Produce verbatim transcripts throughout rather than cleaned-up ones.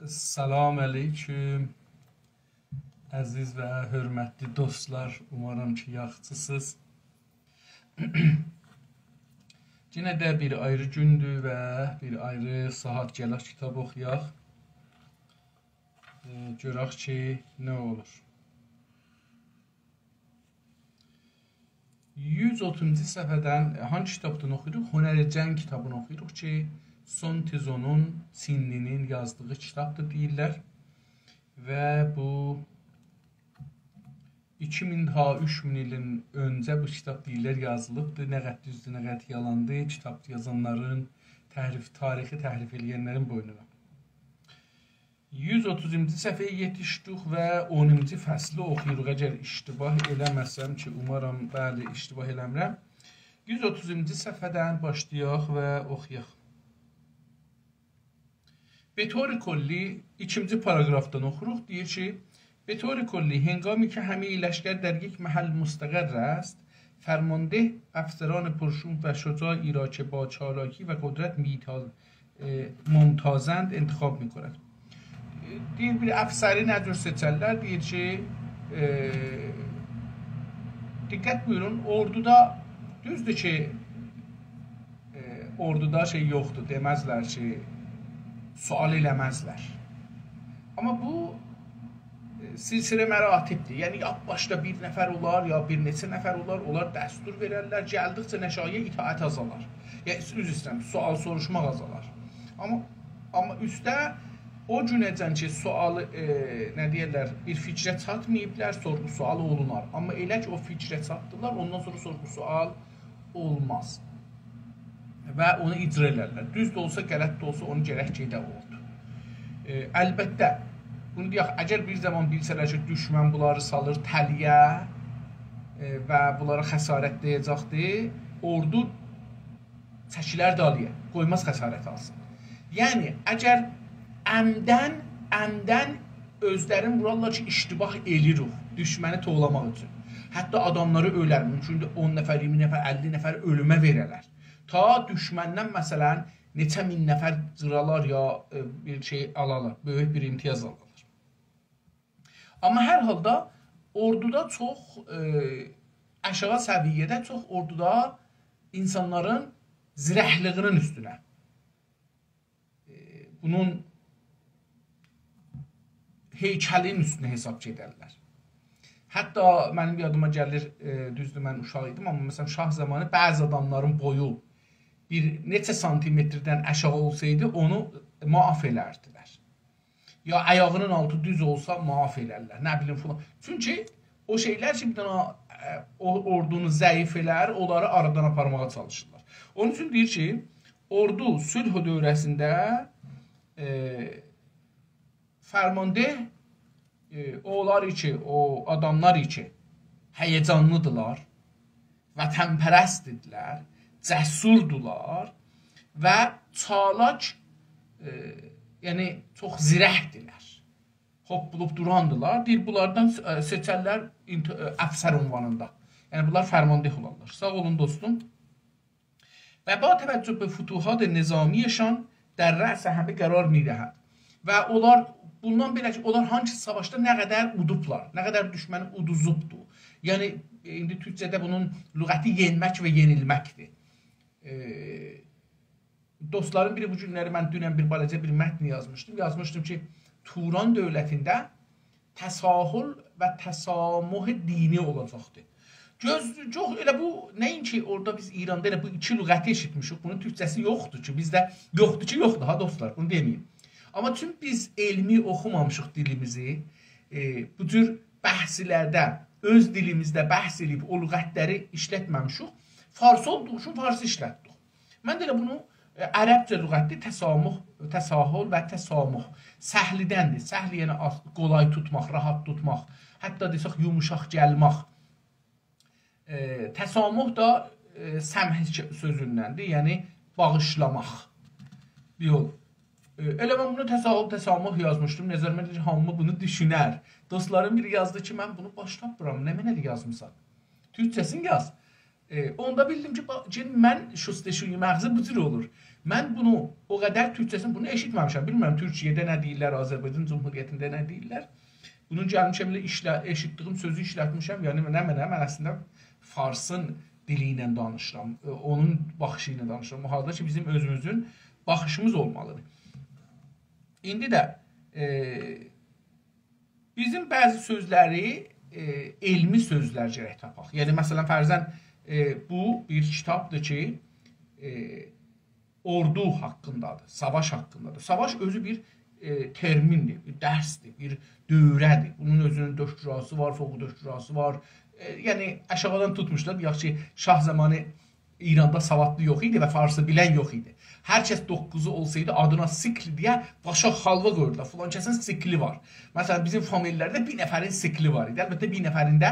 سلام علیکم، عزیز و حؤرمتلی دوستلار. اومارام کی، یاخشیسینیز. یئنه ده بیر آیری گوندور و بیر آیری ساعات گلک کیتاب اوخویاق. ائ، گؤرک کی، نه اولور. یوز اوتوزونجو صفحه‌دن، ائ، هانگی کیتابدان اوخویوروق؟ هنر جنگ کیتابینی اوخویوروق کی، سون تزونون، چینلی‌نین یازدیغی کیتابدیر دئییرلر. و بو ایکی مین تا اوچ مین ایلین اؤنجه بو کیتاب دئییرلر یازیلیبدیر. نه قدر دوزدور، نه قدر یالاندیر، کیتاب یازانلارین تحریف، تاریخی تحریف ائله‌ینلرین بوینونا. یوز اوتوزونجو صفحه‌یه یئتیشدیک و اونونجو فصلی اوخویوروق. اگر اشتباه ائله‌مه‌سم کی، اومارام، بلی، اشتباه ائله‌میرم. یوز اوتوزونجو صفحه‌دن باشلایاق و اوخویاق. به طور کلی، ایکینجی پاراگرافدان اوخوروق. دئییر کی، به طور کلی، هنگامی که همهٔ لشکر در یک محل مستقر است، فرمانده افسران پرشور و شجاعی را که با چالاکی و قدرت می‌تا-، ائ، ممتازند انتخاب می‌کند. دئییر، بیر افسری نه جور سئچرلر؟ دئییر کی، ائ، دقت بویورون، اوردودا دوزدور کی، ائ، اوردودا شئی یوخدور، دئمزلر کی، سؤال ائله‌مزلر. آمما بو، ائ، سلسله مراتب‌دیر. یعنی، یا باشدا بیر نفر اولار، یا بیر نئچه نفر اولار، اونلار دستور وئررلر، گلدیکجه نشایه اطاعت آزالار. یا، عذر ایسته‌ییرم، سؤال سوروشماق آزالار. آمما، آمما اوسته او گونه‌جن کی، سؤال، ائ، نه دئیرلر، بیر فیکره چاتماییبلار، سورغو سؤال اولونار. آمما ائله کی، او فیکره چاتدیلار، اوندان سونرا سورغو سؤال اولماز. و اونو اجرا ائلرلر. دوز ده اولسا، غلط ده اولسا، اونو گرک کی، ائده اوردو. ائ، البته، بونو دئیک، اگر بیر زامان بیلسه‌لر کی، دوشمن بونلاری سالیر تله‌یه، ائ، و بونلارا خسارت دَیه‌جکدیر، اوردو چکیلر دالییا، قویماز خسارت آلسین. یعنی، اگر عمداً، عمداً اؤزلرین وورارلار کی، اشتباه ائله‌ییریک، دوشمنی توولاماق اوچون. حتی آداملاری اؤلر، مومکوندور اون نفر، ایگیرمی نفر، اللی نفر اؤلومه وئررلر. تا دوشمندن، مثلاً، نئچه مین نفر جیرالار یا، ائ، بیر شئی آلارلار، بؤیوک بیر امتیاز آلارلار. آمما هر حالدا اوردودا چوخ، ائ، آشاغی سویه‌ده چوخ اوردودا اینسانلارین زیرکلیگینین اوستونه، ائ، بونون هیکلین اوستونه حساب گئدرلر. حتی منیم یادیما گلیر، ائ، دوزدور، من اوشاق ایدیم، آمما، مثلاً، شاه زامانی بعضی آداملارین بویو بیر نئچه سانتیمتردن آشاغی اولسایدی، اونو معاف ائلردیلر. یا آیاغینین آلتی دوز اولسا، معاف ائلرلر. نه بیلیم، فلان. چونکی او شئیلر کی، بیر دنه، ائ، او اوردونو ضعیف ائلر، اونلاری آرادان آپارماغا چالیشیرلار. اونون اوچون دئییر کی، اوردو صلح دوره‌سینده، ائ، فرمانده، ائ، اونلار کی، او آداملار کی، هیجانلی‌دیرلار، وطن‌پرست‌دیرلر، جسوردولار و چالاک، ائ، یعنی چوخ زیرک‌دیرلر. هوپپولوب دوراندیلار. دئییر، بونلاردان، ائ، سئچرلر اینت-، ائ، افسر عنوانیندا. یعنی بونلار فرمانده اولارلار. ساغ اولون، دوستوم. و با توجه به فتوحات نظامی‌شان در رأس همه قرار می‌دهد. و اونلار، بوندان بئله کی، اونلار هانسی ساواشدا نه قدر اودوبلار، نه قدر دوشمنی اودوزوبدو. یعنی، ایندی تورکجه‌ده بونون لغتی یئنمک و یئنیلمک‌دیر. ائ، دوستلارین بیری بو گونلری، من دونن بیر بالاجا بیر متن یازمیشدیم. یازمیشدیم کی، توران دؤولتینده تساهل و تسامح دینی اولاجاقدی. گؤز، یوخ، ائله بو، نه‌اینکی اورادا بیز ایراندا ائله بو ایکی لغتی ائشیتمیشیک، بونون تورکجه‌سی یوخدور کی، بیزده یوخدور کی، یوخدور ها، دوستلار، بونو دئمه‌ییم. آمما چون بیز علمی اوخومامیشیق دیلیمیزی، ائ، بو جور بحثلرده اؤز دیلیمیزده بحث ائله‌ییب او لغتلری ایشلتمه‌میشیک، فارسی اولدوغو اوچون فارسی ایشلتدیک. من ده ائله بونو، ائ، عربجه لغتدیر، تسامح، تساهل و تسامح. سهلدندیر. سهل، یعنی آز، قولای توتماق، راحت توتماق، حتی دئسک، یوموشاق گلمک. ائ، تسامح دا، ائ، سمح سؤزوندندیر، یعنی باغیشلاماق. یول. ائ، ائله من بونو تساهل، تسامح یازمیشدیم. نظریمه ائله‌ییر کی، هامی بونو دوشونر. دوستلارین بیری یازدی کی، من بونو باش تاپمیرام، نمنه‌لی یازمیسان؟ تورکجه‌سینی یاز. ائ، اوندا بیلدیم کی، با-، کی، من شستشوی مغزی بو جور اولور. من بونو او قدر تورکجه‌سینی بونو ائشیتمه‌میشم. بیلمیرم تورکیه‌ده نه دئییرلر، آذربایجان جمهوریتینده نه دئییرلر. بونو گلمیشم ائله ایشله-، ائشیتدیییم سؤزو ایشلتمیشم. یعنی نمنه، من اصلینده فارسین دیلی ایله دانیشیرام، ائ، اونون باخیشی ایله دانیشیرام. او حالدا کی، بیزیم اؤزوموزون باخیشیمیز اولمالیدیر. ایندی ده، ائ، بیزیم بعضی سؤزلری، ائ، علمی سؤزلر گرک تاپاق. یعنی، مثلا، فرضاً، ائ، بو بیر کیتابدیر کی، ائ، اوردو حاقیندادیر، ساواش حاقیندادیر. ساواش اؤزو بیر، ائ، ترمین‌دیر، بیر درس‌دیر، بیر دوره‌دیر. بونون اؤزونون دکتراسی وار، فوق دکتراسی وار. ائ، یعنی، آشاغیدان توتموشلار. دئیک کی، شاه زامانی ایراندا سوادلی یوخ ایدی و فارسی بیلن یوخ ایدی. هر کس دوققوزو اولسایدی، آدینا سیکل دئیه باشا حالوا قویوردولار. فلان کسین سیکلی وار. مثلا، بیزیم فامیللرده بیر نفرین سیکلی وار ایدی. البته، بیر نفرین ده،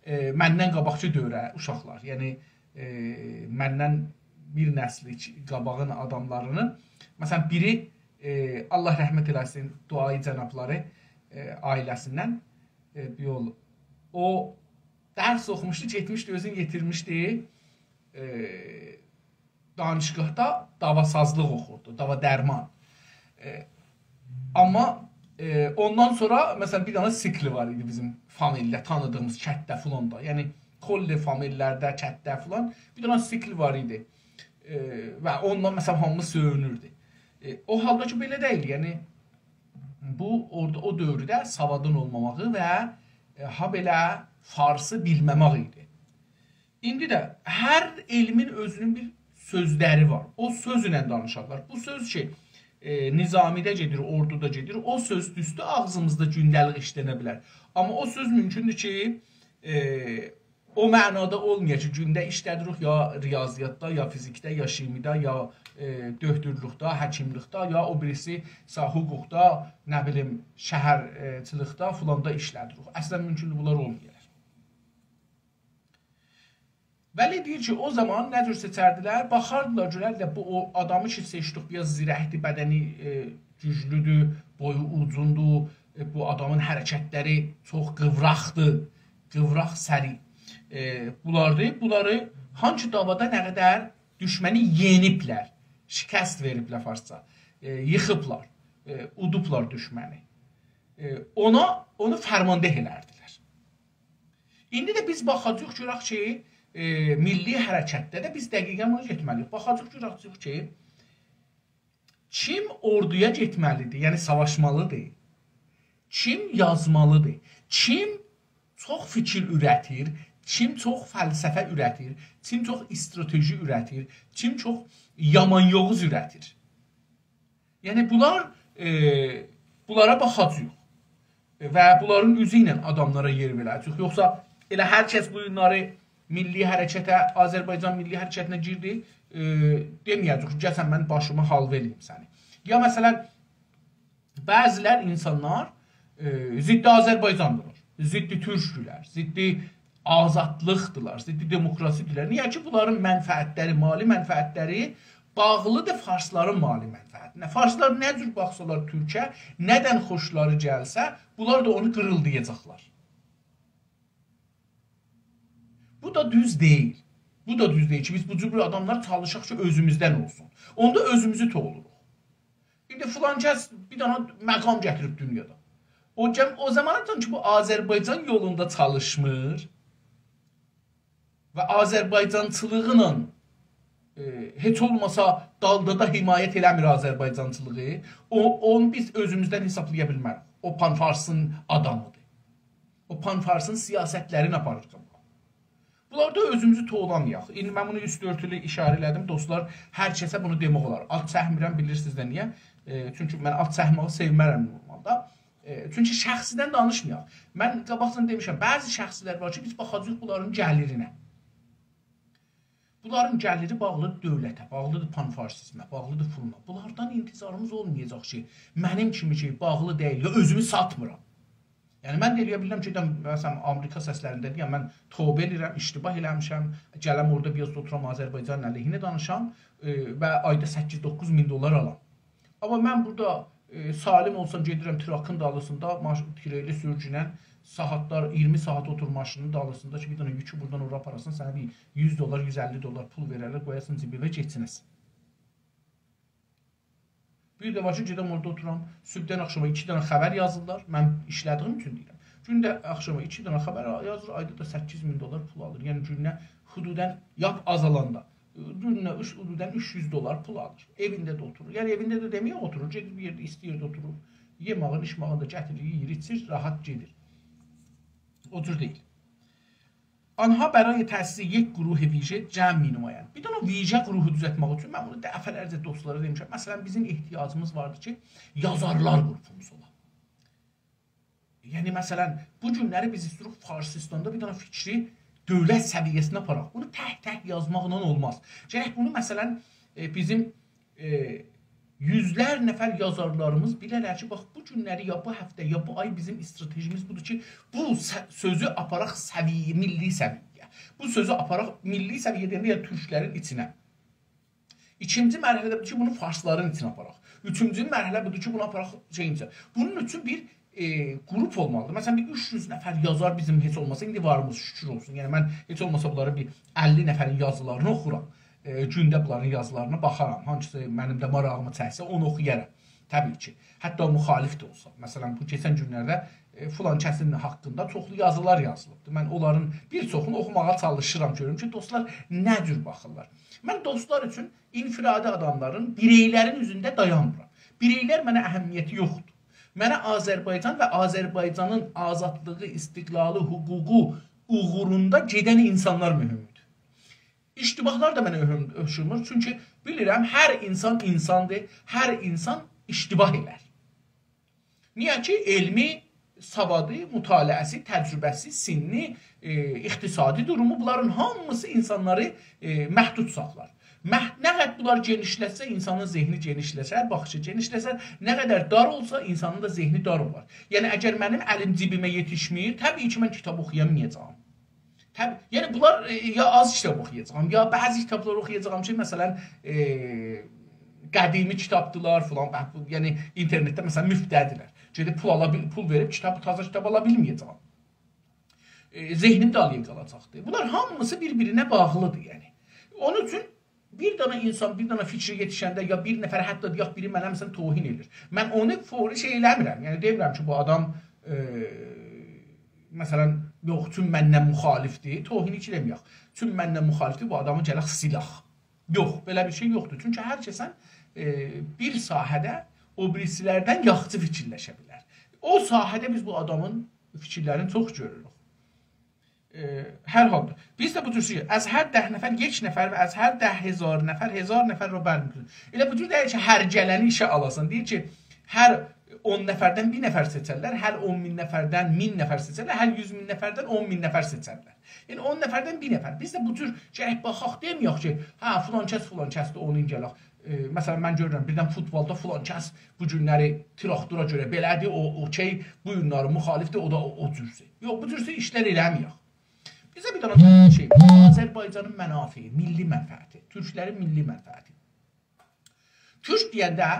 ائ، مندن قاباقکی دوره اوشاقلار، یعنی، ائ، مندن بیر نسل ایچ-، قاباغین آداملارینین، مثلا، بیری، ائ، الله رحمت ائله‌سین، دعایی جنابلاری، ائ، عائله‌سیندن، ائ، بیر یول، او درس اوخوموشدو، گئتمیشدی، اؤزونو یئتیرمیشدی، ائ، دانشگاهدا داواسازلیق اوخوردو، داوا درمان. ائ، آمما، ائ، اوندان سونرا، مثلا، بیر دنه سیکلی وار ایدی بیزیم فامیلده، تانیدیغیمیز کتده فلان دا. یعنی، کلّ فامیللرده، کتده فلان بیر دنه سیکل وار ایدی. ائ، و اوندان، مثلا، هامی سؤیونوردو. ائ، او حالدا کی، بئله دئییل، یعنی، بو، اورادا، او دؤورده سوادین اولماماغی و، ائ، هابئله فارسی بیلمه‌مک ایدی. ایندی ده هر علمین اؤزونون بیر سؤزلری وار. او سؤزله دانیشارلار. بو سؤز کی، ائ، نظامی‌ده گئدیر، اوردودا گئدیر، او سؤز دوزدور، آغزیمیزدا گونده‌لیک ایشلنه بیلر. آمما او سؤز مومکوندور کی، ائ، او معنادا اولمایا کی، گونده ایشله‌دیریک یا ریاضیاتدا، یا فیزیکده، یا شیمی‌ده، یا، ائ، دؤکتورلوکده، حکیملیکده، یا او بیریسی، مثلا، حقوقدا، نه بیلیم، شهرچیلیکده، فلاندا ایشله‌دیریک. اصلا مومکوندور، بونلار اولمایالار. ولی دئییر کی، او زامان نه جور سئچردیلر؟ باخاردیلار، گؤرردیلر، بو او آدامی کی سئچدیک، بیر آز زیرکدیر، بدنی، ائ، گوجلودور، بویو اوزوندور، ائ، بو آدامین حرکتلری چوخ قیوراقدیر، قیوراق سریع، ائ، بولاردیر. بونلاری هانسی دعوادا نه قدر دوشمنی یئنیبلر، شکست وئریبلر فارسجا، ائ، ییخیبلار، ائ، اودوبلار دوشمنی. ائ، اونا، اونو فرمانده ائلردیلر. ایندی ده بیز باخاجاغیق، گؤرک کی، ائ، میللی حرکتده ده بیز دقیقا بونا گئتمه‌لی‌ییک. باخاجاغیق، گؤرک کی، کیم اوردویا گئتمه‌لی‌دیر، یعنی ساواشمالی‌دیر، کیم یازمالی‌دیر، کیم چوخ فیکیر اوره‌تیر، کیم چوخ فلسفه اوره‌تیر، کیم چوخ استراتژی اوره‌تیر، کیم چوخ یامان یوغوز اوره‌تیر. یعنی بونلار، ائ، بونلارا باخاجاغیق. و بونلارین اوزو ایله آداملارا یئر وئره‌جه‌ییک. یوخسا ائله هر کس بونلاری میللی حرکته، آذربایجان میللی حرکتینه گیردی، ائ، دئمه‌یه‌جک کی، «گل سن منیم باشیما حالوا ائله‌ییم سنی.» یا مثلا، بعضیلر اینسانلار، ائ، ضد آذربایجاندیلار، ضد تورکدولر، ضد آزادلیقدیلار، ضد دموکراسی‌دیرلر. نییه کی، بونلارین منفعتلری، مالی منفعتلری باغلی‌دیر فارسلارین مالی منفعتینه. فارسلار نه جور باخسالار تورکه، نه‌دن خوشلاری گلسه، بونلار دا اونو قیریلدایاجاقلار. بو دا دوز دئییل. بو دا دوز دئییل کی، بیز بو جور بیر آداملار چالیشاق کی، اؤزوموزدن اولسون. اوندا اؤزوموزو توولوروق. ایندی فلان کس بیر دنه مقام گتیریب دونیادا. او گم-، او زاماناجان کی، بو آذربایجان یولوندا چالیشمیر و آذربایجانچیلیغینان، ائ، هئچ اولماسا دالدا دا حمایت ائله‌میر آذربایجانچیلیغی، او، اونو بیز اؤزوموزدن حسابلایا بیلمریک. او پان‌فارسین آدامی‌دیر. او پان‌فارسین سیاستلرینی آپاریر قاباغا. بونلاردا اؤزوموزو توولامایاق. ایندی من بونو اوست اؤرتولو ایشاره ائله‌دیم. دوستلار، هر کسه بونو دئمک اولار. آد چکمیرم، بیلیرسینیز ده نییه؟ ائ، چونکی من آد چکمه‌یی سئومرم نورمالدا. ائ، چونکی شخصیدن دانیشمایاق. من قاباقجادان دئمیشم، بعضی شخصلر وار کی، بیز باخاجاغیق بونلارین گلیرینه. بونلارین گلیری باغلی‌دیر دؤولته، باغلی‌دیر پان‌فارسیزمه، باغلی‌دیر فلانا. بونلاردان انتظاریمیز اولمایاجاق کی، منیم کیمی کی، باغلی دئییل، یا اؤزومو ساتمیرام. یعنی، من ده ائلیه بیلرم کی، گئدم، مثلا، آمریکا سسلرینده دئیم، من توبه ائلیرم، اشتباه ائله‌میشم، گلم اورادا بیر آز اوتورام، آذربایجانین علیهینه دانیشام، ائ، و آیدا سککیز-دوققوز مین دلار آلام. آمما من بورادا، ائ، سالم اولسام، گئدیرم تراکین دالیسیندا، ماش-، تریلی سورگونن، ساعاتلار، اییرمی ساعات اوتور ماشینین دالیسیندا کی، بیر دنه یوکو بورادان اورا آپاراسان، سنه بیر یوز دلار، یوز اللی دلار پول وئررلر، قویاسان جیبینه، کئچینه‌سن. بیر ده وار کی، گئدم اورادا اوتورام، صبحدن آخشاما ایکی دنه خبر یازیرلار، من ایشله‌دیییم اوچون دئییرم. گونده آخشاما ایکی دنه خبر یازیر، آیدا دا سککیز مین دلار پول آلیر. یعنی گونده حدوداً، لاپ آزالاندا، گونده اوچ، حدوداً اوچ یوز دلار پول آلیر. ائوینده ده اوتورور. یعنی ائوینده ده دئمه‌یک اوتورور، گئدیر بیر یئرده ایسته‌ییر ده اوتورور. یئماغین، ایچماغین دا گتیریر، یئییر، ایچیر، راحت گئدیر. او جور دئییل. آنها برای تأسیس یک گروه ویژه جمع می‌نمایند. بیر دنه ویژه گروهو دوزلتمک اوچون، من بونو دفعه‌لرجه دوستلارا دئمیشم. مثلاً، بیزیم احتیاجیمیز واردی کی، یازارلار گروپوموز اولا. یعنی، مثلاً، بو گونلری بیز ایسته‌ییریک فارسیستاندا بیر دنه فیکری دؤولت سویه‌سینه آپاراق. بونو تک-تک یازماقلا اولماز. گرک بونو، مثلاً، ائ، بیزیم، ائ، یوزلر نفر یازارلاریمیز بیله‌لر کی، باخ، بو گونلری یا بو هفته، یا بو آی بیزیم استراتژیمیز بودور کی، بو سؤ-، سؤزو آپاراق سویه، میللی سویه‌یه. بو سؤزو آپاراق میللی سویه دئینده، یعنی تورکلرین ایچینه. ایکینجی مرحله ده بودور کی، بونو فارسلارین ایچینه آپاراق. اوچونجو مرحله بودور کی، بونو آپاراق شئیین ایچینه. بونون اوچون بیر، ائ، گروپ اولمالیدیر. مثلاً، بیر اوچ یوز نفر یازار بیزیم هئچ اولماسا، ایندی واریمیز، شوکور اولسون. یعنی، من هئچ اولماسا بونلاری بیر اللی نفرین یازیلارینی اوخورام. ائ، گونده بونلارین یازیلارینا باخارام. هانسیسی منیم ده ماراغیمی چکسه، اونو اوخویارام. طبیعی کی، حتی مخالف ده اولسا. مثلاً، بو کئچن گونلرده، ائ، فلان کسین حاقیندا چوخلو یازیلار یازیلیبدیر. من اونلارین بیر چوخونو اوخوماغا چالیشیرام، گؤروم کی، دوستلار نه جور باخیرلار. من دوستلار اوچون انفرادی آداملارین، بیرئیلرین اوزونده دایانمیرام. بیرئیلر منه اهمیتی یوخدور. منه آذربایجان و آذربایجانین آزادلیغی، استقلالی، حقوقو اوغروندا گئدن اینسانلار مهمدور. اشتباهلار دا منه مهم-، اوخشومور. چونکی بیلیرم، هر اینسان اینساندیر، هر اینسان اشتباه ائلر. نییه کی، علمی، سوادی، مطالعه‌سی، تجربه‌سی، سنّی، ائ، اقتصادی دورومو، بونلارین هامیسی اینسانلاری، ائ، محدود ساخلار. مح-، نه قدر بونلار گئنیشلشسه، اینسانین ذهنی گئنیشلشر، باخیشی گئنیشلشر، نه قدر دار اولسا، اینسانین دا ذهنی دار اولار. یعنی، اگر منیم الیم جیبیمه یئتیشمیر، طبیعی کی، من کیتاب اوخویامایاجاغام. طبیعی، یعنی بونلار، ائ، یا آز کیتاب اوخویاجاغام، یا بعضی کیتابلاری اوخویاجاغام کی، مثلاً، ائ، قدیمی کیتابدیلار فلان، بح-، بو، یعنی اینترنتده، مثلاً، مفته‌دیرلر. گئدیب پول آلا بیل-، پول وئریب کیتاب، تازا کیتاب آلا بیلمه‌یه‌جم. ائ، ذهنیم ده آلییا قالاجاقدیر. بونلار هامیسی بیر-بیرینه باغلیدیر، یعنی. اونون اوچون بیر دنه اینسان، بیر دنه فیکره یئتیشنده، یا بیر نفر، حتی دئیک، بیری منه، مثلاً، توهین ائدیر، من اونو فوری شئی ائله‌میرم. یعنی، دئمیرم کی، بو آدام، ائ، مثلاً، یوخ، چون منن مخالفدیر، توهین هئچ ائله‌مه‌یک. چون منن مخالفدیر، بو آدامی گلک سیلک. یوخ، بئله بیر شئی یوخدور. چونکی هر کسن، ائ، بیر ساحه‌ده او بیریسیلردن یاخشی فیکیرلشه بیلر. او ساحه‌ده بیز بو آدامین فیکیرلرینی چوخ گؤروروک. ائ، هر حالدا. بیز ده بو جور شئی، از هر ده نفر یک نفر و از هر ده هزار نفر هزار نفر را برمی‌گزینیم. ائله بو جور دئییل کی، هر گلنی ایشه آلاسان. دئییر کی، هر اون نفردن بیر نفر سئچرلر، هر اون مین نفردن مین نفر سئچرلر، هر یوز مین نفردن اون مین نفر سئچرلر. یعنی، اون نفردن بیر نفر. بیز ده بو جور گرک باخاق، دئمه‌یک کی، هه، فلان کس، فلان کسدیر، اونون گلک. ائ، مثلاً، من گؤرورم، بیردن فوتبالدا فلان کس بو گونلری تراکتورا گؤره بئله‌دیر، او، اوکئی، بو گونلری مخالفدیر، او دا او، او جورسه. یوخ، بو جورسه ایشلر ائله‌مه‌یک. بیزه بیر دنه شئی، آذربایجانین منافعی، میللی منفعتی، تورکلرین میللی منفعتی. تورک دئینده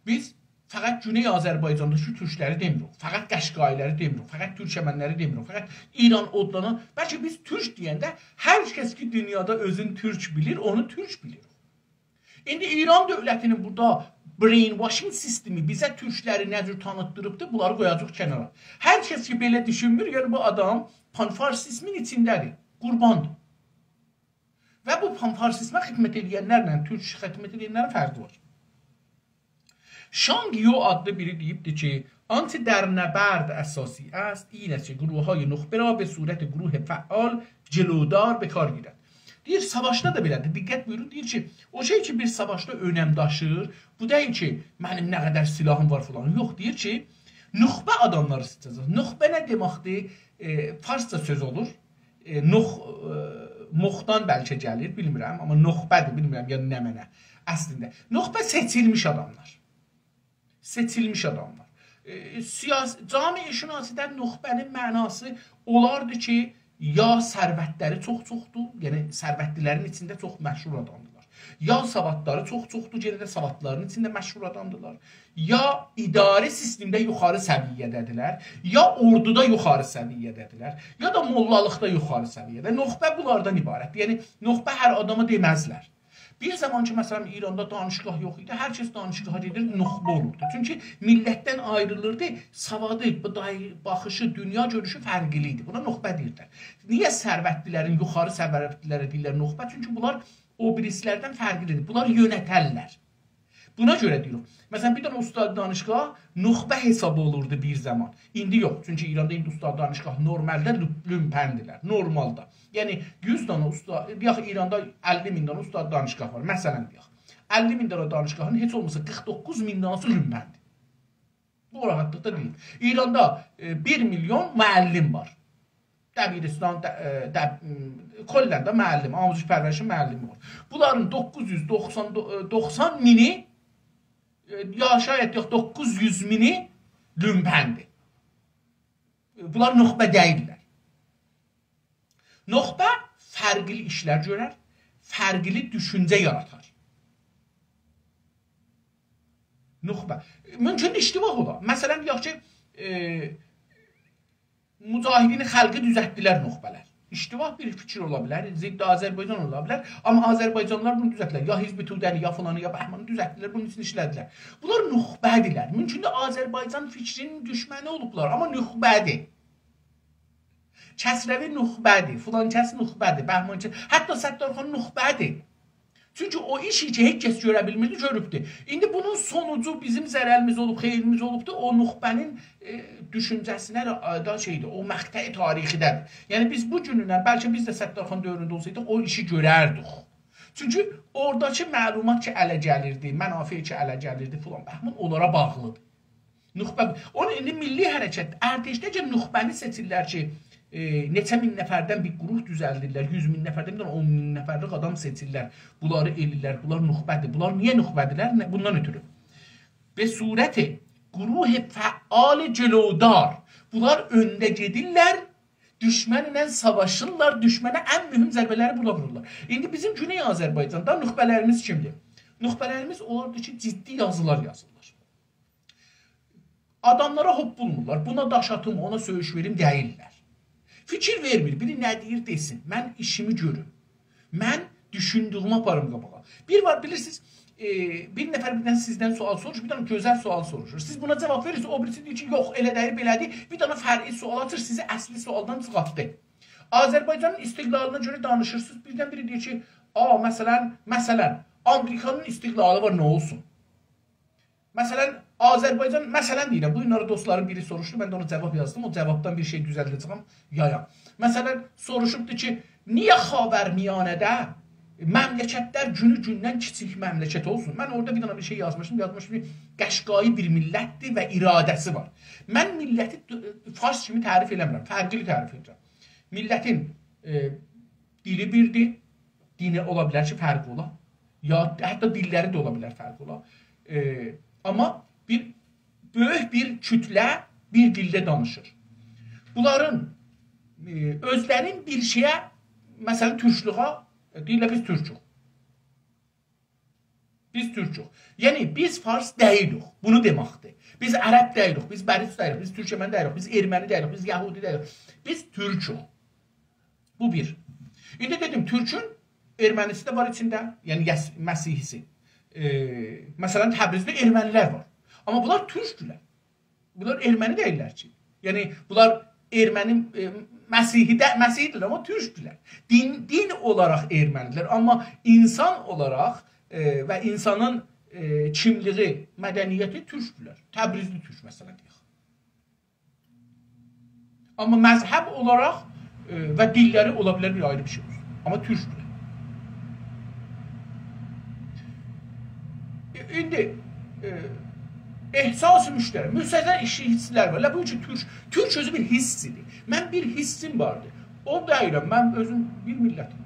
بیز فقط گونئی آذربایجانداکی تورکلری دئمیریک، فقط قشقایی‌لری دئمیریک، فقط تورکمن‌لری دئمیریک، فقط ایران اودلانان، بلکه بیز تورک دئینده هر کس کی، دونیادا اؤزون تورک بیلیر، اونو تورک بیلیریک. ایندی ایران دؤولتینین بورادا brainwashing سیستمی بیزه تورکلری نه جور تانیتدیریبدیر، بونلاری قویاجاق کنارا. هر کس کی، بئله دوشونمور، یعنی بو آدام پان‌فارسیزمین ایچینده‌دیر، قورباندیر. و بو پان‌فارسیزمه خدمت ائله‌ینلرله تورک خدمت ائله‌ینلرین فرقی وار. شانگ یو آدلی بیری دئییبدی کی، آنچه در نبرد اساسی است، این است که گروه‌های نخبه را به صورت گروه فعال جلودار به کار گیرد. دئییر، ساواشدا دا بئله‌دیر. دقت بویورون، دئییر کی، او شئی کی، بیر ساواشدا اؤنم داشیر، بو دئییل کی، منیم نه قدر سلاحیم وار فلان. یوخ، دئییر کی، نخبه آداملاری سئچه‌جک. نخبه نه دئمکدیر؟ ائ، فارسجا سؤز اولور. ائ، نخ-، ائ، مخدان بلکه گلیر، بیلمیرم، آمما نخبه‌دیر، بیلمیرم، یعنی نمنه اصلینده. نخبه سئچیلمیش آداملار. سئچیلمیش آداملار. ائ، سیاس-، جامعه‌شناسی‌ده نخبه‌نین معناسی اولاردی کی، یا ثروتلری چوخ-چوخدور، یعنی ثروتلی‌لرین ایچینده چوخ مشهور آدامدیرلار. یا سوادلاری چوخ چوخدور، یئنه ده سوادلارین ایچینده مشهور آدامدیلار. یا اداره سیستمده یوخاری سویه‌ده‌دیرلر، یا اوردودا یوخاری سویه‌ده‌دیرلر، یا دا موللالیقدا یوخاری سویه‌ده. نخبه بونلاردان عبارتدیر. یعنی، نخبه هر آداما دئمزلر. بیر زامان کی، مثلا، ایراندا دانشگاه یوخ ایدی، هر کس دانشگاها گئدیر، نخبه اولوردو. چونکی میللتدن آیریلیردی، سوادی، بو دای-، باخیشی، دونیا گؤروشو فرقلی ایدی. بونا نخبه دئییرلر. نییه ثروتلی‌لرین، یوخاری ثروتلی‌لره دئییرلر نخبه؟ چونکی بونلار او بیریسی‌لردن فرقلی‌دیر. بونلار یؤنترلر. بونا گؤره دئییرم. مثلا، بیر دنه استاد دانشگاه نخبه حساب اولوردو بیر زامان. ایندی یوخ. چونکی ایراندا ایندی استاد دانشگاه نورمالدا لو-، لومپندیلر. نورمالدا. یعنی، یوز دنه استاد، دئیک، ایراندا اللی مین دنه استاد دانشگاه وار. مثلا، دئیک. اللی مین دنه دانشگاهین هئچ اولماسا قیرخ دوققوز مین دنه‌سی لومپندیر. بو راحتلیقدا دئییل. ایراندا، ائ، بیر میلیون معلم وار. دبیرستان، د-، ائ، دب-، م، کلاً ده معلم، آموزش پرورشین معلمی وار. بونلارین دوققوز یوز دوخسان، دو-، ائ، دوخسان مینی، ائ، یا شاید یوخ، دوققوز یوز مینی لومپندیر. ائ، بونلار نخبه دئییللر. نخبه فرقلی ایشلر گؤرر، فرقلی دوشونجه یارادار. نخبه. ممکن اشتباه اولا. مثلا، دئیک کی، ائ، مجاهدین خلقی دوزلتدیلر نخبه‌لر. اشتباه بیر فیکیر اولا بیلر، ضد آذربایجان اولا بیلر. آمما آذربایجانلیلار بونو دوزلتدیلر. یا حزب توده‌نی، یا فلانی، یا بهمانی دوزلتدیلر. بونون اوچون ایشله‌دیلر. بونلار نخبه‌دیرلر. ممکن ده آذربایجان فیکرینین دوشمنی اولوبلار، آمما نخبه‌دیر. کسروی نخبه‌دیر، فلان کس نخبه‌دیر، بهمان کس، حتی ستارخان نخبه‌دیر. چونکی او ایشی کی، هئچ کس گؤره بیلمیردی، گؤروبدور. ایندی بونون سونوجو بیزیم ضرریمیز اولوب، خئیریمیز اولوبدور، او نخبه‌نین، ائ، دوشونجه‌سینه ده، دا شئیدیر، او مقطع تاریخی‌ده‌دیر. یعنی، بیز بو گونوندن، بلکه بیز ده ستارخان دؤورونده اولسایدیق، او ایشی گؤرردیک. چونکی اوراداکی معلومات کی، اله گلیردی، منافع کی، اله گلیردی، فلان، بهمان اونلارا باغلیدیر. نخبه، اونون ایندی میللی حرکت، ارتشده کی، نخبه‌نی سئچیرلر کی، ائ، نئچه مین نفردن بیر گروه دوزلدیرلر، یوز مین نفردن بیر دنه اون مین نفرلیک آدام سئچیرلر. بونلاری ائله‌ییرلر، بونلار نخبه‌دیر. بونلار نییه نخبه‌دیرلر؟ نه، بوندان اؤترو. به صورت گروه فعال جلودار. بونلار اؤنده گئدیرلر، دوشمنله ساواشیرلار، دوشمنه ان مهم ضربه‌لری بونلار وورورلار. ایندی بیزیم گونئی آذربایجاندا نخبه‌لریمیز کیمدیر؟ نخبه‌لریمیز اولاردی کی، جدی یازیلار یازیرلار. آداملارا هوپپولمورلار. بونا داش آتیم، اونا سؤیوش وئریم دئییللر. فیکیر وئرمیر. بیری نه دئییر دئسین. من ایشیمی گؤروم. من دوشوندویومو آپاریم قاباغا. بیر وار، بیلیرسینیز، ائ، بیر نفر بیردن سیزدن سؤال سوروشور، بیر دنه گؤزل سؤال سوروشور. سیز بونا جاواب وئریرسینیز، او بیریسی دئییر کی، یوخ، ائله دئییل، بئله‌دیر. بیر دنه فرعی سؤال آچیر، سیزی اصلی سؤالدان چیخارتدی. آذربایجانین استقلالینه گؤره دانیشیرسینیز، بیردن بیری دئییر کی، آ، مثلا، مثلا، آمریکانین استقلالی وار، نه اولسون؟ مثلا، آذربایجان، مثلا دئییرم، بو گونلری دوستلارین بیری سوروشدو، من ده اونا جاواب یازدیم، او جاوابدان بیر شئی دوزلده‌جه‌یم، یایام. مثلا، سوروشوبدو کی، نییه خاورمیانه‌ده مملکتلر گونو گوندن کیچیک مملکت اولسون؟ من اورادا بیر دنه بیر شئی یازمیشدیم، یازمیشدیم کی، قشقایی بیر میللتدیر و اراده‌سی وار. من میللتی د-، فارس کیمی تعریف ائله‌میرم، فرقلی تعریف ائدیرم. میللتین، ائ، دیلی بیردیر، دینی اولا بیلر کی، فرقی اولا. یا حتی دیللری ده اولا بیلر فرقی اولا. ائ، آمما بیر بؤیوک بیر کوتله بیر دیلده دانیشیر. بونلارین، ائ، اؤزلرین بیر شئیه، مثلا، تورکلوغا، ائ، دئییرلر، «بیز تورکوک.» بیز تورکوک. یعنی، بیز فارس دئییلیک. بونو دئمکدیر. بیز عرب دئییلیک، بیز بلوچ دئییلیک، بیز تورکمن دئییلیک، بیز ارمنی دئییلیک، بیز یهودی دئییلیک. بیز تورکوک. بو بیر. ایندی دئدیم، تورکون ارمنیسی ده وار ایچینده، یعنی یس-، مسیحی‌سی. ائ، مثلا، تبریزده ارمنی‌لر وار. آمما بونلار تورکدولر. بونلار ارمنی دئییللر کی. یعنی، بونلار ارمنی، ائ، مسیحی ده، مسیحی‌دیرلر، آمما تورکدولر. دین، دین اولاراق ارمنی‌دیرلر، آمما اینسان اولاراق، ائ، و اینسانین، ائ، کیملیگی، مدنیتی تورکدولر. تبریزلی تورک، مثلا، دئیک. آمما مذهب اولاراق، ائ، و دیللری اولا بیلر بیر آیری بیر شئی اولسون. آمما تورکدولر. ائ، ایندی، ائ، احساس مشترک، مشترک حیسلر وار. ائله بو کی، تورک، تورک اؤزو بیر حیسدیر. من بیر حیسیم واردی. او دئییرم، من اؤزوم بیر میللتم.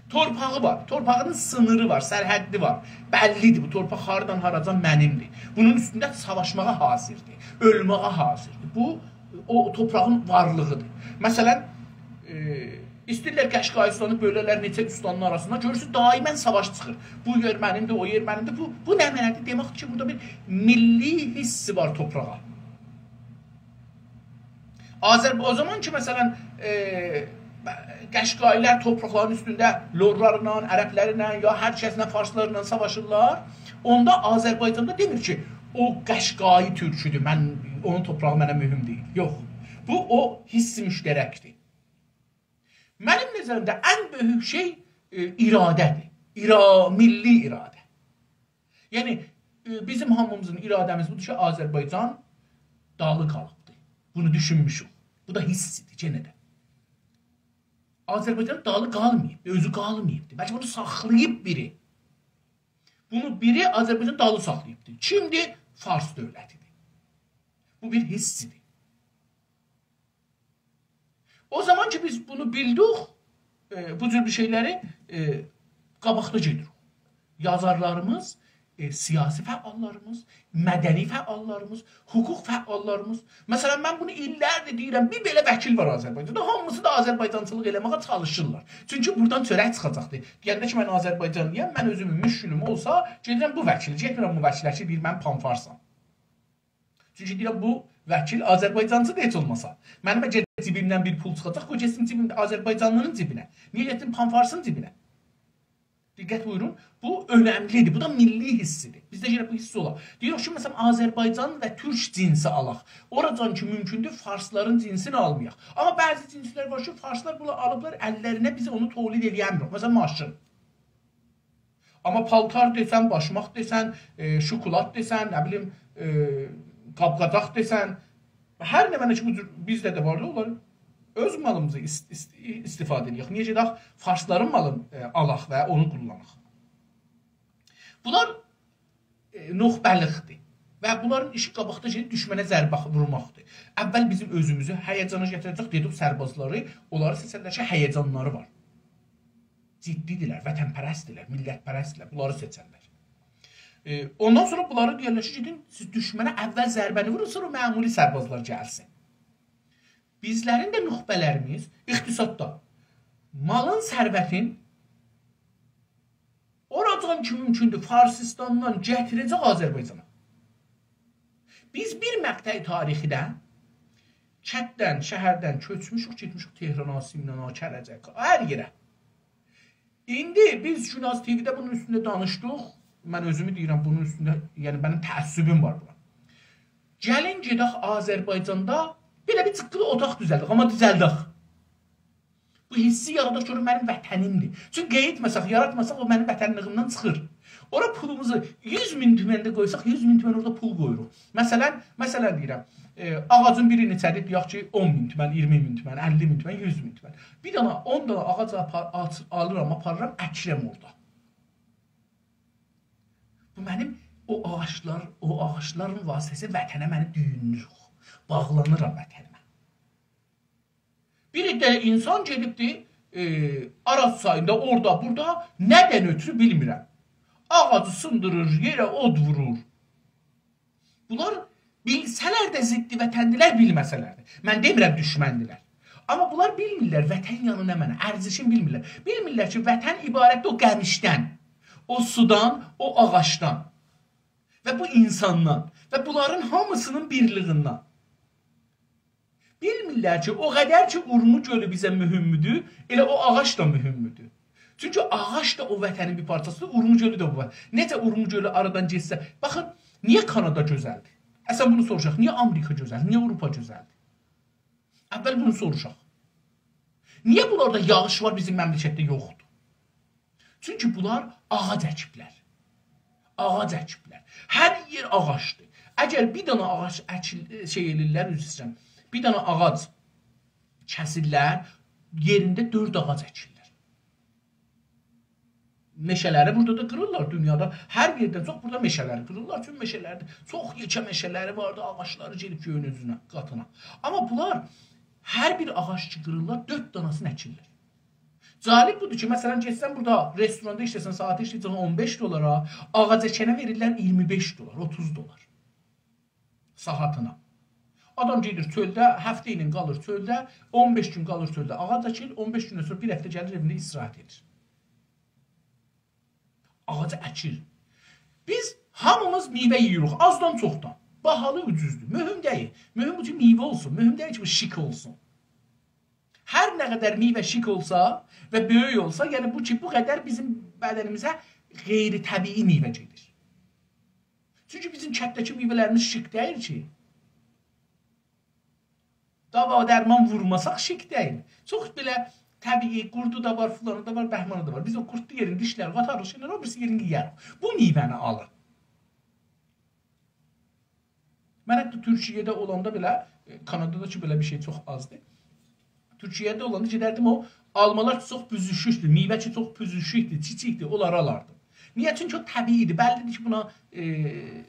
تورپاغی وار، تورپاغینین سینیری وار، سرحدی وار. بللی‌دیر، بو تورپاق هاردان هاراجان منیمدیر. بونون اوستونده ساواشماغا حاضردیر، اؤلمه‌یه حاضردیر. بو، او تورپاغین وارلیغیدیر. مثلا، ائ، ایسته‌ییرلر قشقایی اوستانی بؤله‌لر نئچه اوستانین آراسیندا. گؤرورسونوز، دائماً ساواش چیخیر. بو یئر منیمدیر، او یئر منیمدیر. بو، بو نمنه‌دیر؟ دئمک کی، بورادا بیر میللی حیسی وار تورپاغا. آذر-، او زامان کی، مثلاً، ائ، قشقایی‌لر تورپاقلارین اوستونده لورلارلا، عربلرله، یا هر کسله، فارسلارلا ساواشیرلار، اوندا آذربایجاندا دئمیر کی، او قشقایی تورکودور، من، اونون تورپاغی منه مهم دئییل. یوخ. بو، او حس مشترکدیر. منیم نظریمده ان بؤیوک شئی، ائ، اراده‌دیر. ایرا-، میللی اراده. یعنی، ائ، بیزیم هامیمیزین اراده‌میز بودور کی، آذربایجان دالی قالیبدیر. بونو دوشونموشوک. بو دا حسدیر، یئنه ده. آذربایجان دالی قالماییب، اؤزو قالماییبدیر. بلکه بونو ساخلاییب بیری. بونو بیری آذربایجان دالی ساخلاییبدیر. کیمدیر؟ فارس دؤولتیدیر. بو بیر حسدیر. او زامان کی، بیز بونو بیلدیک، ائ، بو جور بیر شئیلری، ائ، قاباقدا گئدیریک. یازارلاریمیز، ائ، سیاسی فعاللاریمیز، مدنی فعاللاریمیز، حقوق فعاللاریمیز. مثلاً، من بونو ایللردیر دئییرم، بیر بئله وکیل وار آذربایجاندا. هامیسی دا آذربایجانچیلیق ائله‌مه‌یه چالیشیرلار. چونکی بورادان چؤرک چیخاجاقدیر. دئینده کی، من آذربایجانلی‌یام، من اؤزومون مشکلیم اولسا، گئدیرم بو وکیله، گئتمیرم بو وکیله کی، دئییر، من پان‌فارسام. چونکی دئییرم، بو وکیل آذربایجانچیدیر هئچ اولماسا. منیم اگر جیبیمدن بیر پول چیخاجاق، قوی گئتسین جیبیمده آذربایجانلی‌نین جیبینه. نییه گئتسین پان‌فارسین جیبینه؟ دقت بویورون، بو اؤنملیدیر. بو دا میللی حسدیر. بیزده یئنه بو حس اولار. دئییریک کی، مثلاً، آذربایجان و تورک جنسی آلاق. اوراجان کی، مومکوندور، فارسلارین جنسینی آلمایاق. آمما بعضی جنسلر وار کی، فارسلار بونو آلیبلار اللرینه، بیز اونو تولید ائلیه‌میریک. مثلاً، ماشین. آمما پالتار دئسن، باشماق دئسن، ائ، شوکولات دئسن، نه بیلیم، ائ، قابقاجاق دئسن، هر نمنه کی، بو جور بیزده ده واردی، اونلاری اؤز مالیمیزی ایست-، ایست-، استفاده ائدک. نییه گئدک فارسلارین مالینی، ائ، آلاق و اونو قوللاناق؟ بونلار، ائ، نخبه‌لیکدیر. و بونلارین ایشی قاباقدا گئدیب دوشمنه ضربه وورماقدیر. اول بیزیم اؤزوموزو هیجانا گتیره‌جک، دئدیک سربازلاری، اونلاری سئچرلر کی، هیجانلاری وار. جدی‌دیرلر، وطن‌پرست‌دیرلر، میللت‌پرست‌دیرلر. بونلاری سئچرلر. ائ، اوندان سونرا بونلارا دئیرلر کی، گئدین، سیز دوشمنه اول ضربه‌نی وورون، سونرا معمولی سربازلار گلسین. بیزلرین ده نخبه‌لریمیز اقتصاددا مالین، ثروتین اوراجان کی مومکوندور، فارسیستاندان گتیره‌جک آذربایجانا. بیز بیر مقطع تاریخیده کنددن، شهردن کؤچموشوک، گئتمیشیک تهرانا، سمنانا، کرجه، هر یئره. ایندی بیز گوناز تی‌وی‌ده بونون اوستونده دانیشدیق. من اؤزومو دئییرم، بونون اوستونده، یعنی، منیم تعصبوم وار بونا. گلین گئدک آذربایجاندا بئله بیر جیققیلی اوتاق دوزلدک، آمما دوزلدک. بو حسی یاراداق کی، اورا منیم وطنیمدیر. چونکی قئییتمه‌سک، یاراتماساق، او منیم وطنلیگیمدن چیخیر. اورا پولوموزو یوز مین تومن ده قویساق، یوز مین تومن اورادا پول قویوروق. مثلاً، مثلاً دئییرم، ائ، آغاجین بیری نئچه‌دیر؟ دئیک کی، اون مین تومن، اییرمی مین تومن، اللی مین تومن، یوز مین تومن. بیر دانا، اون دانا آغاج آپار-، آچ-، آلیرام، آپاریرام، اکیرم اورادا. بو منیم او آغاجلار، او آغاجلارین واسطه‌سیله وطنه منی دویونلوروک، باغلانیرام وطنیمه. بیر عده اینسان گئدیبدی، ائ، آراز چاییندا، اورادا، بورادا، نه‌دن اؤترو بیلمیرم، آغاجی سیندیریر، یئره اود وورور. بونلار بیلسه‌لر ده ضد وطن‌دیلر، بیلمه‌سه‌لر ده. من دئمیرم دوشمن‌دیلر. آمما بونلار بیلمیرلر وطن یعنی نمنه، ارزشین بیلمیرلر. بیلمیرلر کی، وطن عبارتدیر او قمیشدن، او سودان، او آغاجدان و بو اینساندان و بونلارین هامیسینین بیرلیگیندن. بیلمیرلر کی، او قدر کی، اورمو گؤلو بیزه مهم‌دور، ائله او آغاج دا مهم‌دور. چونکی آغاج دا او وطنین بیر پارچاسیدیر، اورمو گؤلو ده بو وطن. نئجه اورمو گؤلو آرادان گئتسه، باخین، نییه کانادا گؤزلدیر؟ اصلاً بونو سوروشاق، نییه آمریکا گؤزلدیر، نییه آوروپا گؤزلدیر؟ اول بونو سوروشاق. نییه بونلاردا یاغیش وار، بیزیم مملکتده یوخدور؟ چونکی بونلار آغاج اکیبلر. آغاج اکیبلر. هر یئر آغاجدیر. اگر بیر دانا آغاج اکیل-، شئی ائلیرلر، عذر ایسته‌ییرم، بیر دانا آغاج کسیرلر، یئرینده دؤرد آغاج اکیرلر. مئشه‌لری بورادا دا قیریرلار دونیادا. هر یئردن چوخ بورادا مئشه‌لری قیریرلار. چون مئشه‌لرده چوخ یئکه مئشه‌لری واردی، آغاجلاری گئدیب گؤیون اوزونه، قاتینا. آمما بونلار هر بیر آغاج کی قیریرلار، دؤرد داناسینی اکیرلر. جالب بودور کی، مثلاً، گئتسن بورادا رستوراندا ایشله‌سن، ساعاتی ایشله‌یه‌جکسن اون بئش دلارا، آغاج اکنه وئریرلر اییرمی بئش دلار، اوتوز دلار. ساعاتینا. آدام گئدیر چؤلده، هفته ایله قالیر چؤلده، اون بئش گون قالیر چؤلده، آغاج اکیر، اون بئش گوندن سونرا بیر هفته گلیر ائوینده استراحت ائدیر. آغاجی اکیر. بیز هامیمیز میوه یئییریک، آزدان چوخدان. باهالی، اوجوزدور. مهم دئییل. مهم بو کی، میوه اولسون. مهم دئییل کی، بو شیک اولسون. هر نه قدر میوه شیک اولسا و بؤیوک اولسا، یعنی بو کی، بو قدر بیزیم بدنیمیزه غیر طبیعی میوه گئدیر. چونکی بیزیم کتده‌کی میوه‌لریمیز شیک دئییل کی. داوا درمان وورماساق شیک دئییل. چوخ بئله طبیعی قوردو دا وار، فلانی دا وار، بهمانی دا وار. بیز او قوردلو یئرین دیشلریک، آتاریق، شئیلر، او بیریسی یئرینی یئیه‌ریک. بو میوه‌نی آلین. من حتی تورکیه‌ده اولاندا بئله، ائ، کانادادا کی، بئله بیر شئی چوخ آزدیر. تورکیه‌ده اولاندا گئدردیم، او آلمالار کی، چوخ بوزوشوکدور، میوه کی، چوخ بوزوشوکدور، کیچیکدیر، اونلاری آلاردیم. نییه؟ چونکی او طبیعی‌دیر. بللی‌دیر کی، بونا، ائ،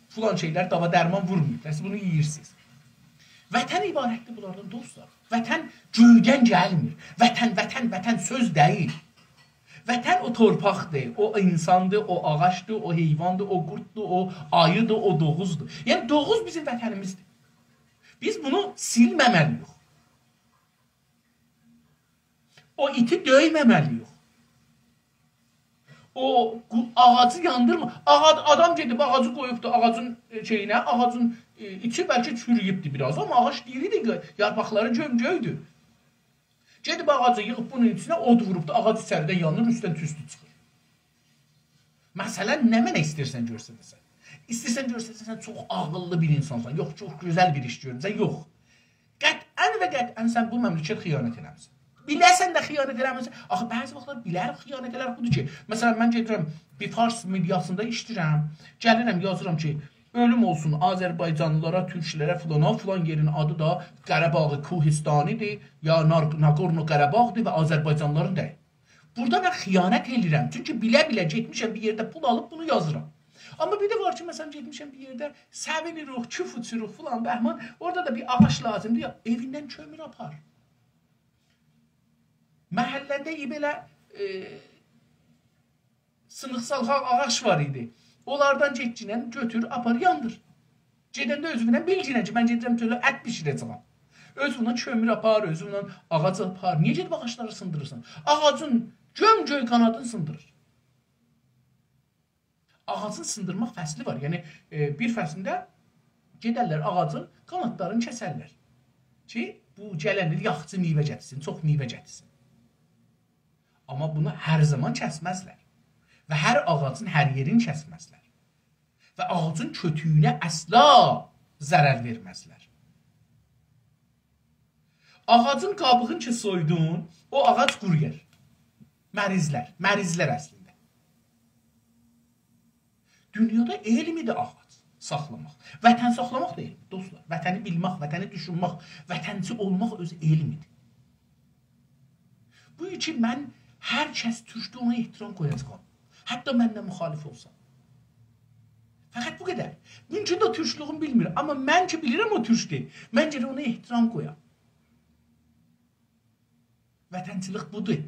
فلان شئیلر داوا درمان وورماییب. پس بونو یئییرسینیز. وطن عبارتدیر بونلاردان، دوستلار. وطن گؤیدن گلمیر. وطن، وطن، وطن سؤز دئییل. وطن او تورپاقدیر، او اینساندیر، او آغاجدیر، او حیواندیر، او قورددور، او آییدیر، او دوغوزدور. یعنی دوغوز بیزیم وطنیمیزدیر. بیز بونو سیلمه‌مه‌لی‌ییک. او ایتی دؤیمه‌مه‌لی‌ییک. او قو-، آغاجی یاندیرما. آغا-، آدام گئدیب آغاجی قویوبدو آغاجین، ائ، شئیینه، آغاجین، ائ، ایچی بلکه چورویوبدو بیر آز، آمما آغاج دیری‌دیر، یارپاقلاری گؤم‌گؤیدور. گئدیب آغاجی ییغیب بونون ایچینه، اود ووروبدو، آغاج ایچریدن یانیر، اوستدن توستو چیخیر. مثلا، نمنه ایسته‌ییرسن گؤستره‌سن؟ ایسته‌ییرسن گؤستره‌سن، سن چوخ عاغیللی بیر اینسانسان، یوخ، چوخ گؤزل بیر ایش گؤرموسن، یوخ. قطعا و قطعا سن بو مملکته خیانت ائله‌میسن. بیله‌سن ده خیانت ائله‌میسن. آخی بعضی واختلار بیله‌رک خیانت ائله‌رک بودور کی، مثلا، من گئدیرم، بیر فارس مئدیاسیندا ایشله‌ییرم، گلیرم، یازیرام کی، اؤلوم اولسون آذربایجانلیلارا، تورکلره، فلانا، فلان یئرین آدی دا قاراباغ کوهستانی‌دیر، یا نار-، ناگورنو قاراباغدیر و آذربایجانلیلارین دئییل. بورادا من خیانت ائله‌ییرم. چونکی بیله-بیله گئتمیشم بیر یئرده پول آلیب بونو یازیرام. آمما بیر ده وار کی، مثلا، گئتمیشم بیر یئرده سئوینیریک، کف اوچوروق فلان، بهمان. اورادا دا بیر آغاج لازیمدیر، یا ائویندن کؤمور آپار. محله‌ده بئله، ائ، سینیق-سالخاق آغاج وار ایدی. اونلاردان گئتگینن گؤتور، آپار، یاندیر. گئدنده اؤزونن بیلگینن کی، من گئدیرم چؤله ات بیشیره‌جه‌یم. اؤزونن کؤمور آپار، اؤزونن آغاج آپار. نییه گئدیب آغاجلاری سیندیریرسان؟ آغاجین گؤم-گؤی قانادینی سیندیریر. آغاجین سیندیرماق فصلی وار. یعنی، ائ، بیر فصلینده گئدرلر آغاجین قانادلارینی کسرلر کی، بو گلن ایل یاخشی میوه گتیرسین، چوخ میوه گتیرسین. آمما بونو هر زامان کسمزلر. و هر آغاجین هر یئرینی کسمزلر. و آغاجین کؤتویونه اصلا ضرر وئرمزلر. آغاجین قابیغین کی سویدون، او آغاج قورویار. مریضلر، مریضلر اصلینده. دونیادا علم‌دیر آغاج ساخلاماق. وطن ساخلاماق دا علم‌دیر، دوستلار. وطنی بیلمک، وطنی دوشونمک، وطنچی اولماق اؤزو علم‌دیر. بو کی، من هر کس تورکدور، اونا احترام قویاجاغام. حتی منله مخالف اولسا. فقط بو قدر. مومکون ده تورکلویون بیلمیر. آمما من کی بیلیرم او تورکدور، من گرک اونا احترام قویام. وطنچیلیک بودور.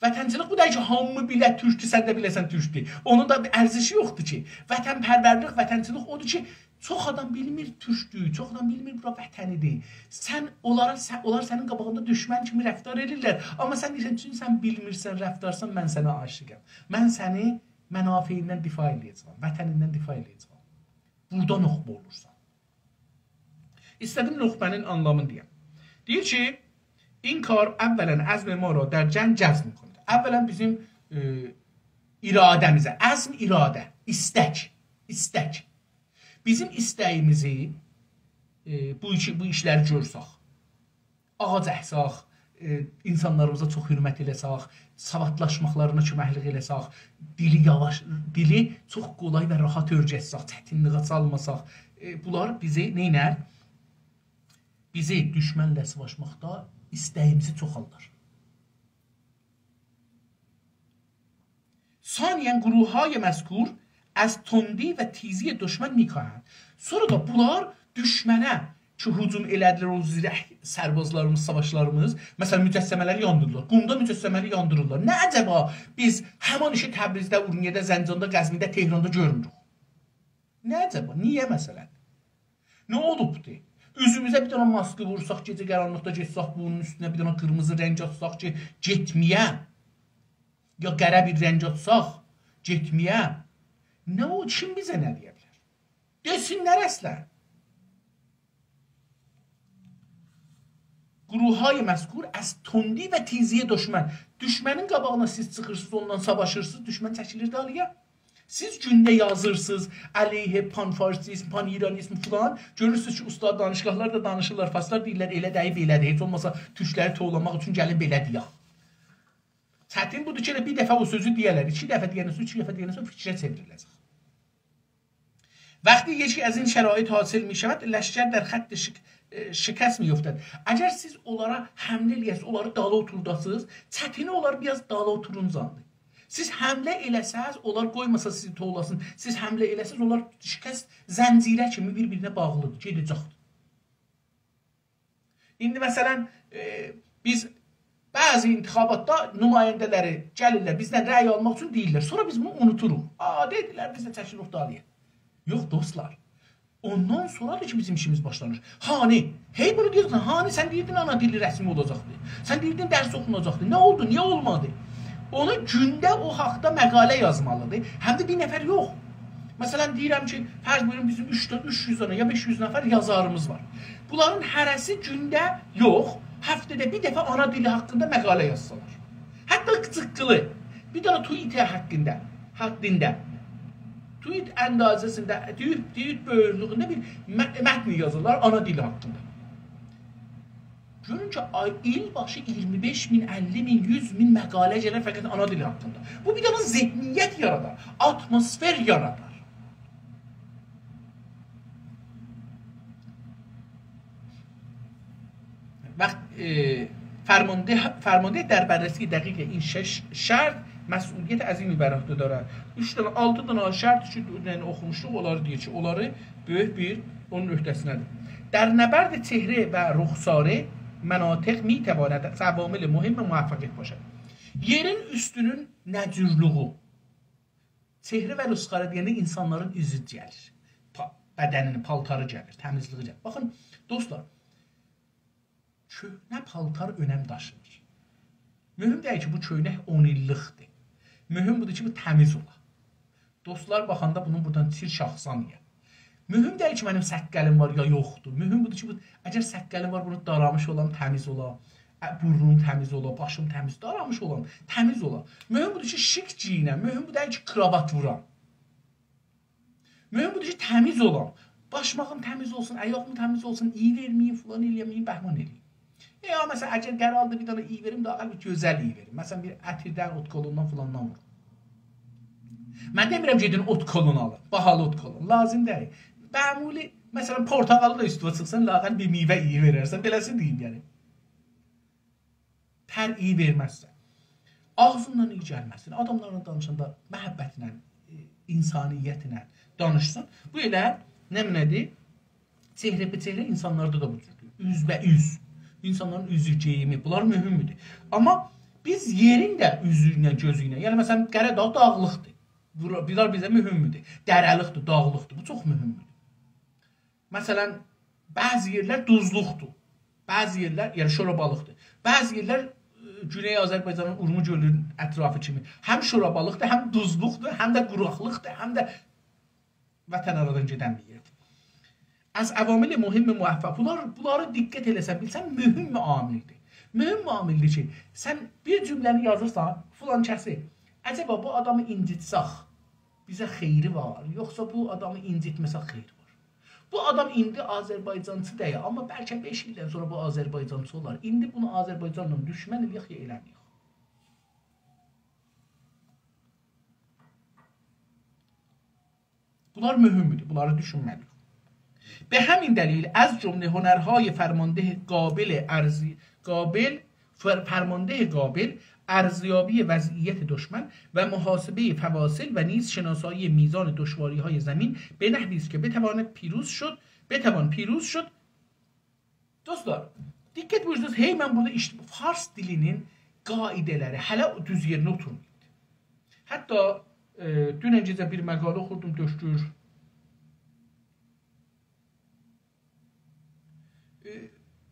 وطنچیلیک بو دئییل کی، هامی بیله تورکدور، سن ده بیله‌سن تورکدور. اونون دا بیر ارزشی یوخدور کی. وطن‌پرورلیک، وطنچیلیک اودور کی، چوخ آدام بیلمیر تورکدور، چوخ آدام بیلمیر بورا وطنی‌دیر. سن اونلارا، سن، اونلار سنین قاباغیندا دوشمن کیمی رفتار ائدیرلر. آمما سن دئییرسن، چونکی سن بیلمیرسن، رفتارسان، من سنه عاشیقم. من سنی منافعیندن دفاع ائله‌یه‌جه‌یم، وطنیندن دفاع ائله‌یه‌جه‌یم. بورادا نخبه اولورسان. ایسته‌دیم نخبه‌نین آنلامینی دئیم. دئییر کی، این کار اولا عزم ما را در جنگ جذب می‌کند. اولا بیزیم، ائ، اراده‌میزه، عزم، اراده، ایستک، ایستک. بیزیم ایسته‌ییمیزی، ائ، بو ایشی، بو ایشلری گؤرسک، آغاج اکسک، ائ، اینسانلاریمیزا چوخ حؤرمت ائله‌سک، سوادلاشماقلارینا کؤمکلیک ائله‌سک، دیلی یاواش، دیلی چوخ قولای و راحت اؤیرشسک، چتینلیگه سالماساق، ائ، بونلار بیزی نئینر؟ بیزی دوشمنله ساواشماقدا ایسته‌ییمیزی چوخالدار. ثانیا، گروه‌های مذکور از تندی و تیزی دشمن می‌کاهند. سونرا دا بونلار دوشمنه کی، هجوم ائله‌دیلر، او زیرک سربازلاریمیز، ساواشلاریمیز، مثلا، مجسمه‌لری یاندیریرلار. قومدا مجسمه‌لری یاندیریرلار. نه عجبا بیز همان ایشی تبریزده، اورمیه‌ده، زنجاندا، قزوینده، تهراندا گؤرموروک؟ نه عجبا؟ نییه، مثلا؟ نه اولوبدو؟ اوزوموزه بیر دنه ماسکی وورساق، گئجه قارانلیقدا گئتسک، بونون اوستونه بیر دنه قیرمیزی رنگ آتساق کی، گئتمه‌یه، یا قره بیر رنگ آتساق، گئتمه‌یه. نه او، کیم بیزه نه دئیه بیلر؟ دئسینلر اصلاً. گروه‌های مذکور از تندی و تیزی دشمن. دوشمنین قاباغینا سیز چیخیرسینیز، اوننان ساواشیرسینیز، دوشمن چکیلیر دالییا. سیز گونده یازیرسینیز علیه پان‌فارسیزم، پان‌ایرانیزم فلان. گؤرورسونوز کی، اوستاد دانشگاهلاردا دانیشیرلار، فارسلار دئییرلر، ائله دئییل، بئله دئییل. هئچ اولماسا تورکلری توولاماق اوچون گلین بئله دئیک. چتین بودور کی، ائله بیر دفعه او سؤزو دئیه‌لر، ایکی دفعه دئیندن سونرا، اوچ دفعه دئیندن سونرا فیکره چئوریله‌جک. وقتی یکی از این شرایط حاصل می‌شود، لشکر در خط شک-، اه، شکست می‌افتد. اگر سیز اونلارا حمله ائله‌یه‌سینیز، اونلاری دالا اوتورداسینیز، چتینی اونلار بیر آز دالا اوتورونجاندیر. سیز حمله ائله‌سز، اونلار قویماسا سیزی توولاسین، سیز حمله ائله‌سز، اونلار شکست زنجیره کیمی بیر-بیرینه باغلیدیر، گئده‌جکدیر. ایندی مثلاً، ائ، بیز بعضی انتخاباتدا نماینده‌لری گلیرلر، بیزدن رأی آلماق اوچون دئییرلر. سونرا بیز بونو اونودوروق. «آ، دئدیلر، بیز ده چکیلیریک دالییا.» یوخ، دوستلار. اوندان سونرادیر کی، بیزیم ایشیمیز باشلانیر. هانی؟ هئی بونو دئییرسن، هانی سن دئییردین آنا دیلی رسمی اولاجاقدی؟ سن دئییردین درس اوخوناجاقدی. نه اولدو؟ نییه اولمادی؟ اونا گونده او حاقدا مقاله یازمالیدیر. هم ده بیر نفر یوخ. مثلاً، دئییرم کی، فرض بویورون، بیزیم اوچ دنه، اوچ یوز دنه یا بئش یوز نفر یازاریمیز وار. بونلارین هره‌سی گونده یوخ، هفته‌ده بیر دفعه آنا دیلی حاقیندا مقاله یازسالار. حتی جیققیلی بیر دنه توییت حاقیندا، حدینده، توییت اندازه‌سینده، توییت، توییت بؤیوکلویونده بیر مه-، متن یازیرلار آنا دیلی حاقیندا. گؤرون کی، آی، ایل باشی اییرمی بئش مین، اللی مین، یوز مین مقاله گلیر فقط آنا دیلی حاقیندا. بو بیر دنه ذهنیت یارادار، آتموسفر یارادار. وقت، ائ، فرمانده، فرمانده در بررسی دقیق این شش شرط مسئولیت عظیمی بر عهده دارد. اوچ دنه، آلتی دنه شرط کی، دونن اوخوموشدوق، اونلاری دئییر کی، اونلاری بؤیوک بیر اونون عهده‌سینه‌دیر. در نبرد چهره و رخساره مناطق می‌تواند از عوامل مهم موفقیت باشد. یئرین اوستونون نه جورلوگو؟ چهره و رخساره دئینده اینسانلارین اوزو گلیر. پا-، بدنینی، پالتاری گلیر، تمیزلیگی گلیر. باخین، دوستلار، کؤهنه پالتار اؤنم داشیمیر. مهم دئییل کی، بو کؤینک اون ایللیکدیر. مهم بودور کی، بو تمیز اولا. دوستلار باخاندا بونون بورادان چیرک آخسامایا. مهم دئییل کی، منیم سققلیم وار یا یوخدور. مهم بودور کی، بو، اگر سققلیم وار، بونو دارامیش اولام، تمیز اولا. ا، بورنوم تمیز اولا، باشیم تمیز، دارامیش اولام، تمیز اولا. مهم بودور کی، شیک گئیینم. مهم بو دئییل کی، کراوات وورام. مهم بودور کی، تمیز اولام. باشماغیم تمیز اولسون، آیاغیم تمیز اولسون، ایی وئرمه‌ییم، فلان ائله‌مه‌ییم، بهمان ائله‌ییم. یا، مثلا، اگر قراردی بیر دنه ایی وئریم، لااقل بیر گؤزل ایی وئریم. مثلا، بیر عطردن، اودکلوندان فلاندان وورون. من دئمیرم گئدین اودکلون آلین، باهالی اودکلون. لازیم دئییل. معمولی، مثلا، پرتقالی دا اوستونه چیخسان، لااقل بیر میوه ایی وئررسن. بئله‌سی دئییم، یعنی. تر ایی وئرمزسن. آغزیندان ایی گلمه‌سین. آداملارلا دانیشاندا محبتله، ائ، انسانیتله دانیشسین. بو ائله، نمنه‌دیر؟ چهره به چهره اینسانلاردا دا بو جوردور. اوز به اوز. اینسانلارین اوزو، گئییمی، بونلار مهمدور. آمما بیز یئرین ده اوزو ایله، گؤزو ایله، یعنی، مثلا، قاراداغ داغلیقدیر. بورا-، بونلار بیزه مهمدور. دره‌لیکدیر، داغلیقدیر. بو چوخ مهمدور. مثلا، بعضی یئرلر دوزلوقدور. بعضی یئرلر، یعنی شورابالیقدیر. بعضی یئرلر، ائ، گونئی آذربایجانین اورمو گؤلونون اطرافی کیمی هم شورابالیقدیر، هم دوزلوقدور، هم ده قوراقلیقدیر، هم ده وطن آرادان گئدن بیر یئردیر. از عوامل مهم موفق. بونلار، بونلاری دقت ائله‌سن، بیلسن، مهم عاملدیر. مهم عاملدیر کی، سن بیر جمله‌نی یازیرسان، فلان کسی، عجبا بو آدامی اینجیتسک، بیزه خیری وار، یوخسا بو آدامی اینجیتمه‌سک خیری وار؟ بو آدام ایندی آذربایجانچی دئییل، آمما بلکه بئش ایلدن سونرا بو آذربایجانچی اولار. ایندی بونو آذربایجانلا دوشمن ائله‌یک یا ائله‌مه‌یک. بونلار مهمدور، بونلاری دوشونمه‌لی‌ییک. به همین دلیل از جمله هنرهای فرمانده قابل ارزی-، قابل، فر-، فرمانده قابل ارزیابی وضعیت دشمن و محاسبهٔ فواصل و نیز شناسایی میزان دشواری‌های زمین به نحوی است که بتواند پیروز شد، بتوان پیروز شد. دوستلار، دقت بویورسونوز، هئی من بورادا ایش-، فارس دیلینین قاعده‌لری هله دوز یئرینه اوتورماییبدی. حتی، ائ، دونن گئجه بیر مقاله اوخوردوم، دکتر،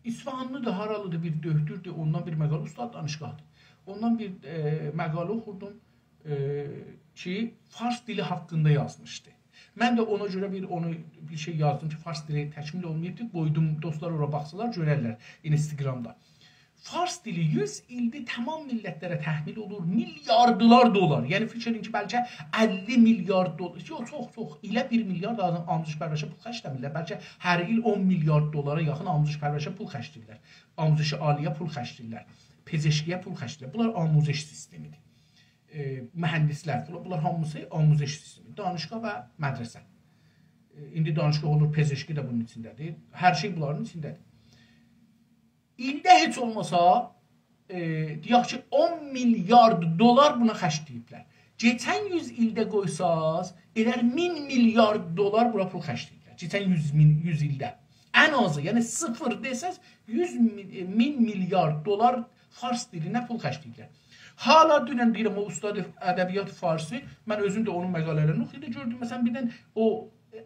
اصفهانلی‌دیر، هارالی‌دیر، بیر دؤکتوردور، اوندان بیر مقاله، استاد دانشگاه‌دیر. اوندان بیر، ائ، مقاله اوخوردوم، ائ، کی، فارس دیلی حاقیندا یازمیشدی. من ده اونا گؤره بیر، اونو بیر شئی یازدیم کی، فارس دیلی تکمیل اولماییبدی. قویدوم، دوستلار اورا باخسالار، گؤررلر اینستاگرامدا. فارس دیلی یوز ایلدیر تمام میللتلره تحمیل اولور، میلیاردلار دلار. یعنی فیکر ائدین کی، بلکه اللی میلیارد دلار، یوخ، چوخ، چوخ، ایله بیر میلیارد آدام آموزش پرورشه پول خرجله‌میرلر. بلکه هر ایل اون میلیارد دلارا یاخین آموزش پرورشه پول خرجله‌ییرلر. آموزش عالی‌یه پول خرجله‌ییرلر. پزشکی‌یه پول خرجله‌ییرلر. بونلار آموزش سیستمی‌دیر. ائ، مهندسلر، بونلار، بونلار هامیسی آموزش سیستمی. دانشگاه و مدرسه. ائ، ایندی دانشگاه اولور، پزشکی ده بونون ایچینده‌دیر. هر شئی بونلارین ایچینده‌دیر. ایلده هئچ اولماسا، ائ، دئیک کی، اون میلیارد دلار بونا خرجله‌ییبلر. کئچن یوز ایلده قویساز، ائلر مین میلیارد دلار بورا پول خرجله‌ییبلر. کئچن یوز مین، یوز ایلده. ان آزی، یعنی صفر دئسز، یوز مین، مین میلیارد دلار فارس دیلینه پول خرجله‌ییبلر. حالا دونن دئییرم، او استاد ادبیات فارسی، من اؤزوم ده اونون مقاله‌لرینی اوخویاندا گؤردوم. مثلا، بیر دنه او، ائ،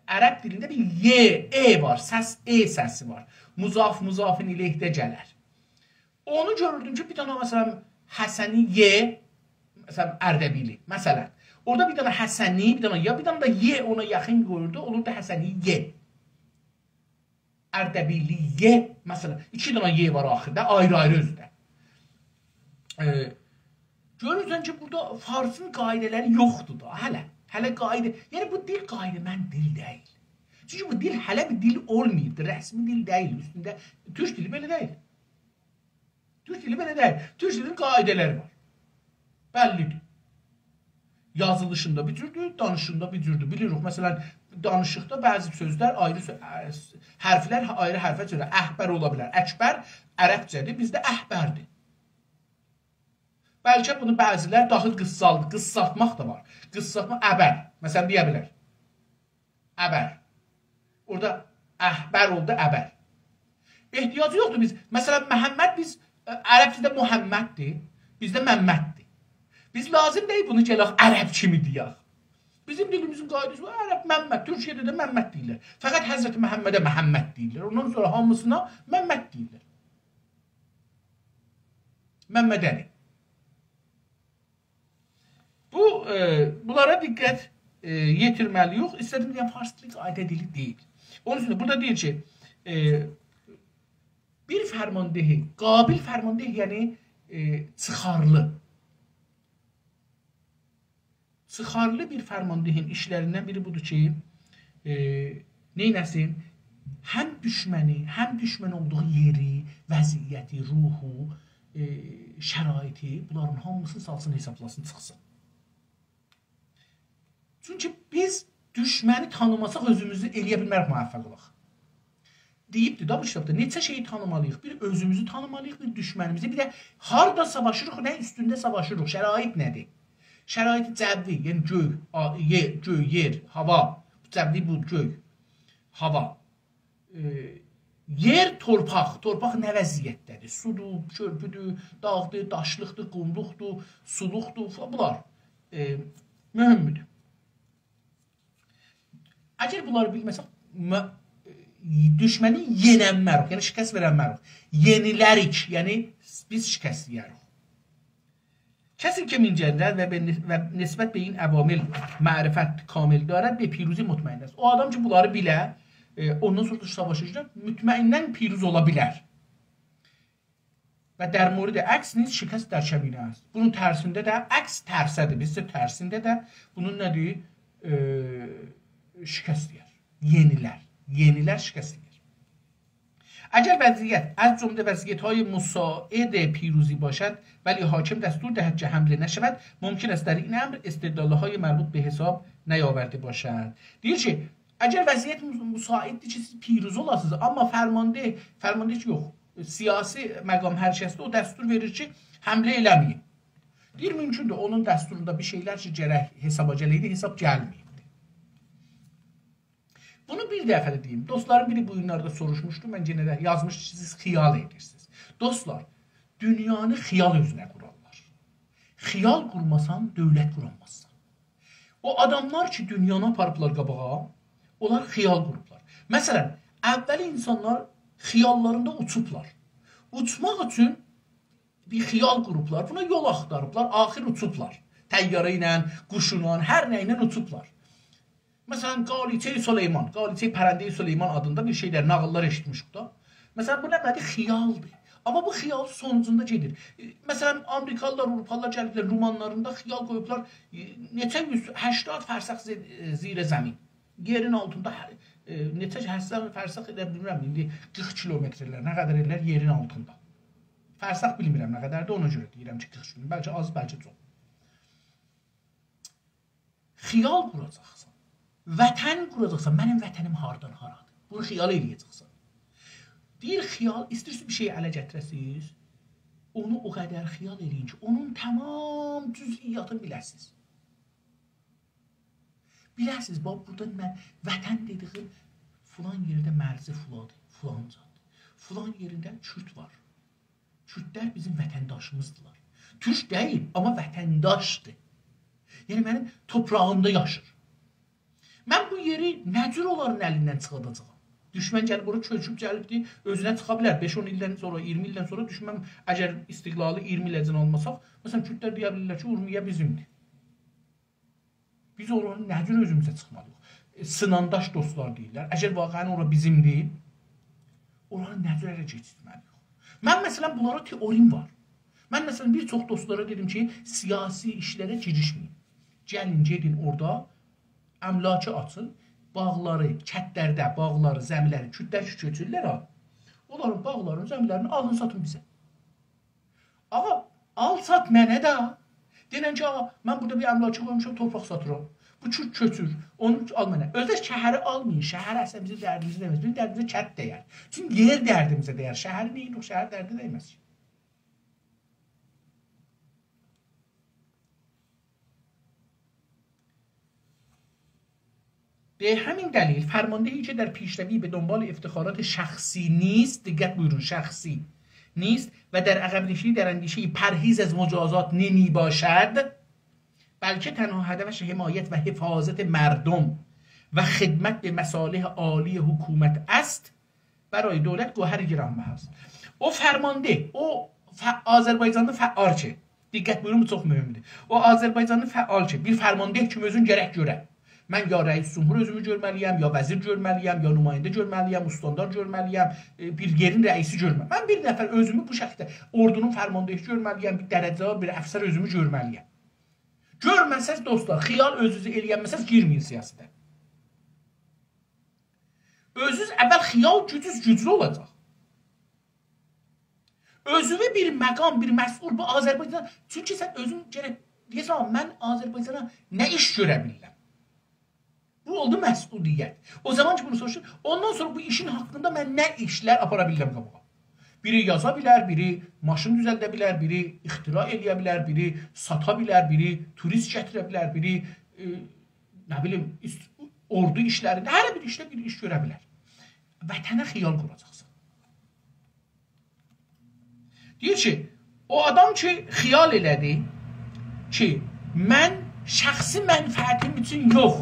عرب دیلینده بیر ی، ائ وار، سس، ائ سسی وار. مضاف، مضاف الیه‌ده گلر. اونو گؤروردوم کی، بیر دنه، مثلا، حسنی ی، مثلا، اردبیلی، مثلا. اورادا بیر دنه حسنی، بیر دنه ی، بیر دنه ده ی اونا یاخین قویوردو، اولوردو حسنی ی. اردبیلی ی، مثلا، ایکی دنه ی وار آخیردا، آیری-آیری اؤزو ده. ائ، گؤرورسن کی، بورادا فارسین قاعده‌لری یوخدور دا، هله. هله قاعده، یعنی بو دیل قاعده‌مند دیل دئییل. چونکی بو دیل هله بیر دیل اولماییبدیر، رسمی دیل دئییل. اوستونده تورک دیلی بئله دئییل. تورک دیلی بئله دئییل. تورک دیلینین قاعده‌لری وار. بللی‌دیر. یازیلیشیندا بیر جوردور، دانیشیشیندا بیر جوردور. بیلیریک، مثلا، دانیشیقدا بعضی سؤزلر آیری سؤ-، حرفلر آیری حرفه چئوریلیر. احبر اولا بیلر. اکبر عربجه‌دیر، بیزده احبردیر. بلکه بونو بعضیلر داها قیسسال-، قیسسالتماق دا وار. قیسسالتما ابر. مثلا، دئیه بیلر. ابر. اورادا احبر اولدو ابر. احتیاجی یوخدور بیز. مثلا، محمد بیز، ائ، عرب دیلده محمددیر، بیزده ممددیر. بیز لازیم دئییل بونو گلک عرب کیمی دئیک. بیزیم دیلیمیزین قاعده‌سی وار، عرب ممد، تورکیه‌ده ده ممد دئییرلر. فقط حضرت محمده محمد دئییرلر. اوندان سونرا هامیسینا ممد دئییرلر. ممدعلی. بو، ائ، بونلارا دقت، ائ، یئتیرمه‌لی‌ییک. ایسته‌دیم دئیم، فارس دیلی قاعده دیلی دئییل. اونون اوچون ده بورادا دئییر کی، ائ، بیر فرماندهی، قابل فرمانده، یعنی، ائ، چیخارلی. چیخارلی بیر فرماندهین ایشلریندن بیری بودور کی، ائ، نئینه‌سین؟ هم دوشمنی، هم دوشمن اولدوغو یئری، وضعیتی، روحو، ائ، شرایطی، بونلارین هامیسینی سالسین، حسابلاسین، چیخسین. چونکی بیز دوشمنی تانیماساق، اؤزوموزو ائلیه بیلمه‌ریک موفق اولاق. دئییبدی دا بو کیتابدا، نئچه شئیی تانیمالی‌ییق. بیر اؤزوموزو تانیمالی‌ییق، بیر دوشمنیمیزی، بیر ده هاردا ساواشیریق، نه اوستونده ساواشیریق، شرایط نه‌دیر؟ شرایط جوی، یعنی گؤی، آ-، یئر، گؤی، یئر، هاوا. جوی بو گؤی، هاوا. ائ، یئر، تورپاق. تورپاق نه وضعیتده‌دیر؟ سودور، کؤرپودور، داغدیر، داشلیقدیر، قوملوقدور، سولوقدور، فا-، بونلار، ائ، مهمدور. اگر بونلاری بیلمه‌سک، م-، دوشمنی یئننمه‌ریک، یعنی شکست وئرنمه‌ریک. یئنیلریک، یعنی بیز شکست یئیه‌ریک. کسی که می‌گردد و به نس-، و نسبت به این عوامل معرفت کامل دارد، به پیروزی مطمئن است. او آدام کی، بونلاری بیله، ائ، اوندان سونرا دا ساواشا گیره، مطمئناً پیروز اولا بیلر. و در مورد عکس نیز شکست در کمینه است. بونون ترسینده ده، عکس ترسه‌دیر. بیزده ترسینده ده بونون نه‌دیر؟ ائ، شکست یئر. یئنیلر. یئنیلر، شکست یئر. اگر وضعیت از جمله وضعیت‌های مساعد پیروزی باشد، ولی حاکم دستور دهد که حمله نشود، ممکن است در این امر استدلال‌های مربوط به حساب نیاورده باشد. دئییر کی، اگر وضعیت مس-، مساعددیر کی، سیز پیروز اولاسینیز، اما فرمانده، فرمانده کی، یوخ، سیاسی مقام هر کسده او دستور وئریر کی، حمله ائله‌مه‌یین. دئییر، مومکوندور، اونون دستوروندا بیر شئیلر کی، گرک حسابا گله‌یدی، حساب گلمه‌ییبدی. بونو بیر دفعه ده دئییم. دوستلارین بیری بو گونلرده سوروشموشدو، من یئنه ده یازمیشدی کی، سیز خیال ائدیرسینیز. دوستلار، دونیانی خیال اؤزونه قورارلار. خیال قورماسان، دؤولت قورانمازسان. او آداملار کی، دونیانی آپاریبلار قاباغا، اونلار خیال قوروبلار. مثلا، اوّل اینسانلار خیاللاریندا اوچوبلار. اوچماق اوچون بیر خیال قوروبلار، بونا یول آختاریبلار، آخیر اوچوبلار. طیاره ایله، قوشلا، هر نه ایله اوچوبلار. مثلا، قالیچهٔ سلیمان، قالیچهٔ پرندهٔ سلیمان آدیندا بیر شئیلر، ناغیللار ائشیتمیشیک دا. مثلا، بو نمنه‌دیر؟ خیالدیر. آمما بو خیال سونوجوندا گئدیر. ائ، مثلا، آمریکالیلار، آوروپالیلار گلیبلر، رومانلاریندا خیال قویوبلار، ائ، نئچه یوز، هشتاد فرسخ زی-، ائ، زیر زمین. یئرین آلتیندا، ائ، نئچه، هشتاد فرسخ، ائله بیلمیرم، ایندی قیرخ کیلومترلر، نه قدر ائلر یئرین آلتیندا. فرسخ بیلمیرم نه قدردیر، اونا گؤره دئییرم کی، قیرخ کیلومتر. بلکه آز، بلکه چوخ. خیال قوراجاقسان. وطن قوراجاقسان. منیم وطنیم هاردان هارادیر؟ بونو خیال ائله‌یه‌جکسن. دئییر، خیال، ایسته‌ییرسینیز بیر شئی اله گتیره‌سینیز، اونو او قدر خیال ائله‌یین کی، اونون تمام جزئیاتینی بیله‌سینیز. بیله‌سینیز، باخ، بورادا من وطن دئدیگیم فلان یئرده مرزی فلادیر، فلانجادیر. فلان یئرینده کورد وار. کوردلر بیزیم وطنداشیمیزدیلار. تورک دئییل، آمما وطنداشدیر. یعنی منیم توپراغیمدا یاشیر. من بو یئری نه جور اونلارین الیندن چیخارداجاغام؟ دوشمن گلیب اورا چؤکوب گلیبدی، اؤزونه چیخا بیلر. بئش اون ایلدن سونرا، اییرمی ایلدن سونرا دوشمن، اگر استقلالی اییرمی ایله‌جن آلماساق، مثلا، کوردلر دئیه بیلیرلر کی، اورمیه بیزیمدیر. بیز اورانی نه جور اؤزوموزه چیخمالی‌ییق؟ ائ، سینانداش دوستلار دئییرلر. اگر واقعا اورا بیزیمدیر، اورانی نه جور اله کئچیرتمه‌لی‌ییک؟ من، مثلا، بونلارا تئوریم وار. من، مثلا، بیر چوخ دوستلارا دئدیم کی، سیاسی ایشلره گیریشمه‌یین. گلین، گئدین اورادا املاکی آچین، باغلاری، کندلرده باغلاری، زمی‌لری، کوردلر کی کؤچورلر ها، اونلارین باغلارینی، زمی‌لرینی آلین، ساتین بیزه. آقا، آل سات منه ده. دئنن کی، آقا، من بورادا بیر املاکی قویموشام، تورپاق ساتیرام. بو کورد کؤچور، اونو آل منه. اؤزو ده شهری آلمایین، شهر اصلا بیزیم دردیمیزه دیمز، بیزیم دردیمیزه کند دیر. چونکی یئر دردیمیزه دیر. شهری نئینیروخ، شهر درده دیمز کی. به همین دلیل فرماندهی که در پیشروی به دنبال افتخارات شخصی نیست، دقت بویورون، شخصی نیست و در عقب‌نشینی در اندیشهٔ پرهیز از مجازات نمی‌باشد، بلکه تنها هدفش حمایت و حفاظت مردم و خدمت به مصالح عالی حکومت است، برای دولت گوهر گرانبهاست. او فرمانده، او ف-، آذربایجانلی فعال کی، دقت بویورون، بو چوخ مهمدور. او آذربایجانلی فعال کی، بیر فرمانده کیمی اؤزون گرک گؤره. من یا رئیس جمهور اؤزومو گؤرمه‌لی‌یم، یا وزیر گؤرمه‌لی‌یم، یا نماینده گؤرمه‌لی‌یم، استاندار گؤرمه‌لی‌یم، ائ، بیر یئرین رئیسی گؤرمه-، من بیر نفر اؤزومو بو شکیلده اوردونون فرماندهی گؤرمه‌لی‌یم، بیر درجه، بیر افسر اؤزومو گؤرمه‌لی‌یم. گؤرمه‌سز، دوستلار، خیال اؤزونوزو ائلیه‌نمه‌سز، گیرمه‌یین سیاستده. اؤزونوز اول خیال گوجونوز گوجلو اولاجاق. اؤزونو بیر مقام، بیر مسئول، بو آذربایجان، چونکی سن اؤزون گرک دئیه‌سن، «آقا، من آذربایجانا نه ایش گؤره بیلیرم؟» بو اولدو مسئولیت. او زامان کی، بونو سوروشور، اوندان سونرا بو ایشین حاقیندا من نه ایشلر آپارا بیلیرم قاباغا؟ بیری یازا بیلر، بیری ماشین دوزلده بیلر، بیری اختراع ائلیه بیلر، بیری ساتا بیلر، بیری توریست گتیره بیلر، بیری، ائ، نه بیلیم، ایست-، اوردو ایشلرینده، هر بیر ایشده بیر ایش گؤره بیلر. وطنه خیال قوراجاقسان. دئییر کی، او آدام کی، خیال ائله‌دی کی، من شخصی منفعتیم اوچون یوخ،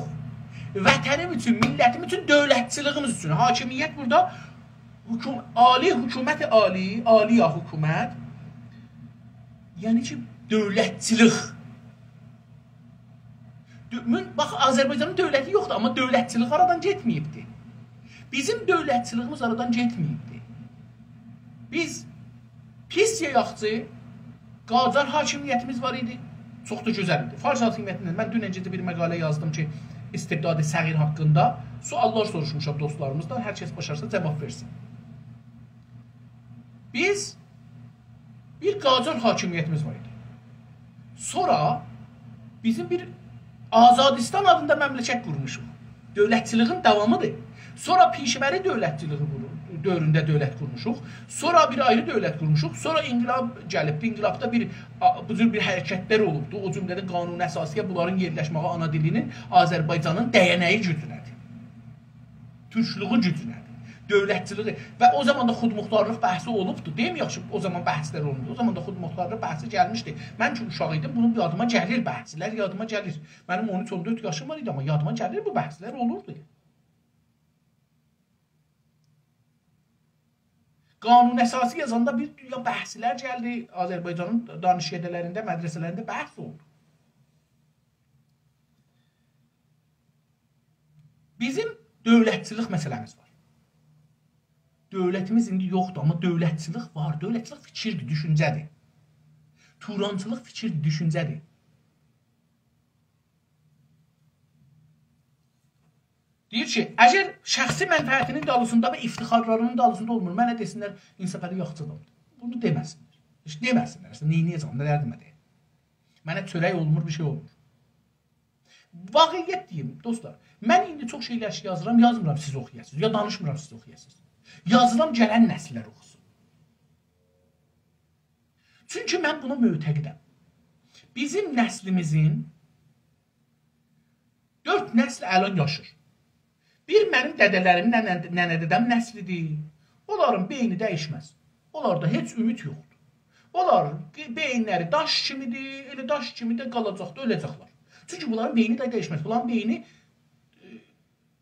وطنیم اوچون، میللتیم اوچون، دؤولتچیلیگیمیز اوچون. حاکمیت بورادا حکوم-، عالی، حکومت عالی، عالی یا حکومت، یعنی کی، دؤولتچیلیک. دؤ-، مون-، باخ، آذربایجانین دؤولتی یوخدور، آمما دؤولتچیلیک آرادان گئتمه‌ییبدی. بیزیم دؤولتچیلیگیمیز آرادان گئتمه‌ییبدی. بیز پیس یا یاخشی، قاجار حاکمیتیمیز وار ایدی. چوخ دا گؤزل ایدی. فارس حاکمیتینده من دونن گئجه بیر مقاله یازدیم کی، استبداد صغیر حاقیندا. سؤاللار سوروشموشام دوستلاریمیزدان. هر کس باشارسا جاواب وئرسین. بیز بیر قاجار حاکمیتیمیز وار ایدی. سونرا بیزیم بیر آزادیستان آدیندا مملکت قورموشوق. دؤولتچیلیگین داوامیدیر. سونرا پیشه‌وری دؤولتچیلیگی قورو-، دؤورونده دؤولت قورموشوق. سونرا بیر آیری دؤولت قورموشوق. سونرا انقلاب گلیبدی. انقلابدا بیر، آ، بو جور بیر حرکتلر اولوبدو. او جمله‌دن قانون اساسی‌یه بونلارین یئرلشمه‌یی، آنا دیلی‌نین آذربایجانین دَیَنَیی گوجونه‌دیر. تورکلویو گوجونه‌دیر، دؤولتچیلیگی. و او زامان دا خودمختارلیق بحثی اولوبدو. دئییم، یاخشی، او زامان بحثلر اولوندو. او زامان دا خودمختارلیق بحثی گلمیشدی. من کی اوشاق ایدیم، بونون یادیما گلیر، بحثلر یادیما گلیر. منیم اون اوچ، اون دؤرد یاشیم وار ایدی، آمما یادیما گلیر، بو بحثلر اولوردو. قانون اساسی یازاندا بیر دونیا بحثلر گلدی. آذربایجانین دانشکده‌لرینده، مدرسه‌لرینده بحث اولدو. بیزیم دؤولتچیلیک مسئله‌میز وار. دؤولتیمیز ایندی یوخدور، آمما دؤولتچیلیک وار. دؤولتچیلیک فیکیردیر، دوشونجه‌دیر. تورانچیلیق فیکیردیر، دوشونجه‌دیر. دئییر کی، اگر شخصی منفعتینین دالیسیندا و افتخارلاری‌نین دالیسیندا اولمور، منه دئسینلر، انصافعلی یاخشی آدامدیر. بونو دئمه‌سینلر. هئچ دئمه‌سینلر. اصلینده نئینیه‌جم، نه دردیمه دئییم؟ منه چؤرک اولمور، بیر شئی اولمور. واقعیت دئییم، دوستلار. من ایندی چوخ شئیلر کی یازیرام، یازمیرام سیز اوخویاسینیز. یا دانیشمیرام سیز اوخویاسینیز. یازیرام گلن نسیللر اوخوسون. چونکی من بونا معتقدم. بیزیم نسلیمیزین دؤرد نسل الان یاشیر. بیر منیم دده‌لریم، ننه، ننه دده‌م نسلیدیر. اونلارین بئینی دییشمز. اونلاردا هئچ امید یوخدور. اونلار بئینلری داش کیمیدیر، ائله داش کیمی ده قالاجاقدیر، اؤله‌جکلر. چونکی بونلارین بئینی ده دییشمز. بونلارین بئینی، ائ،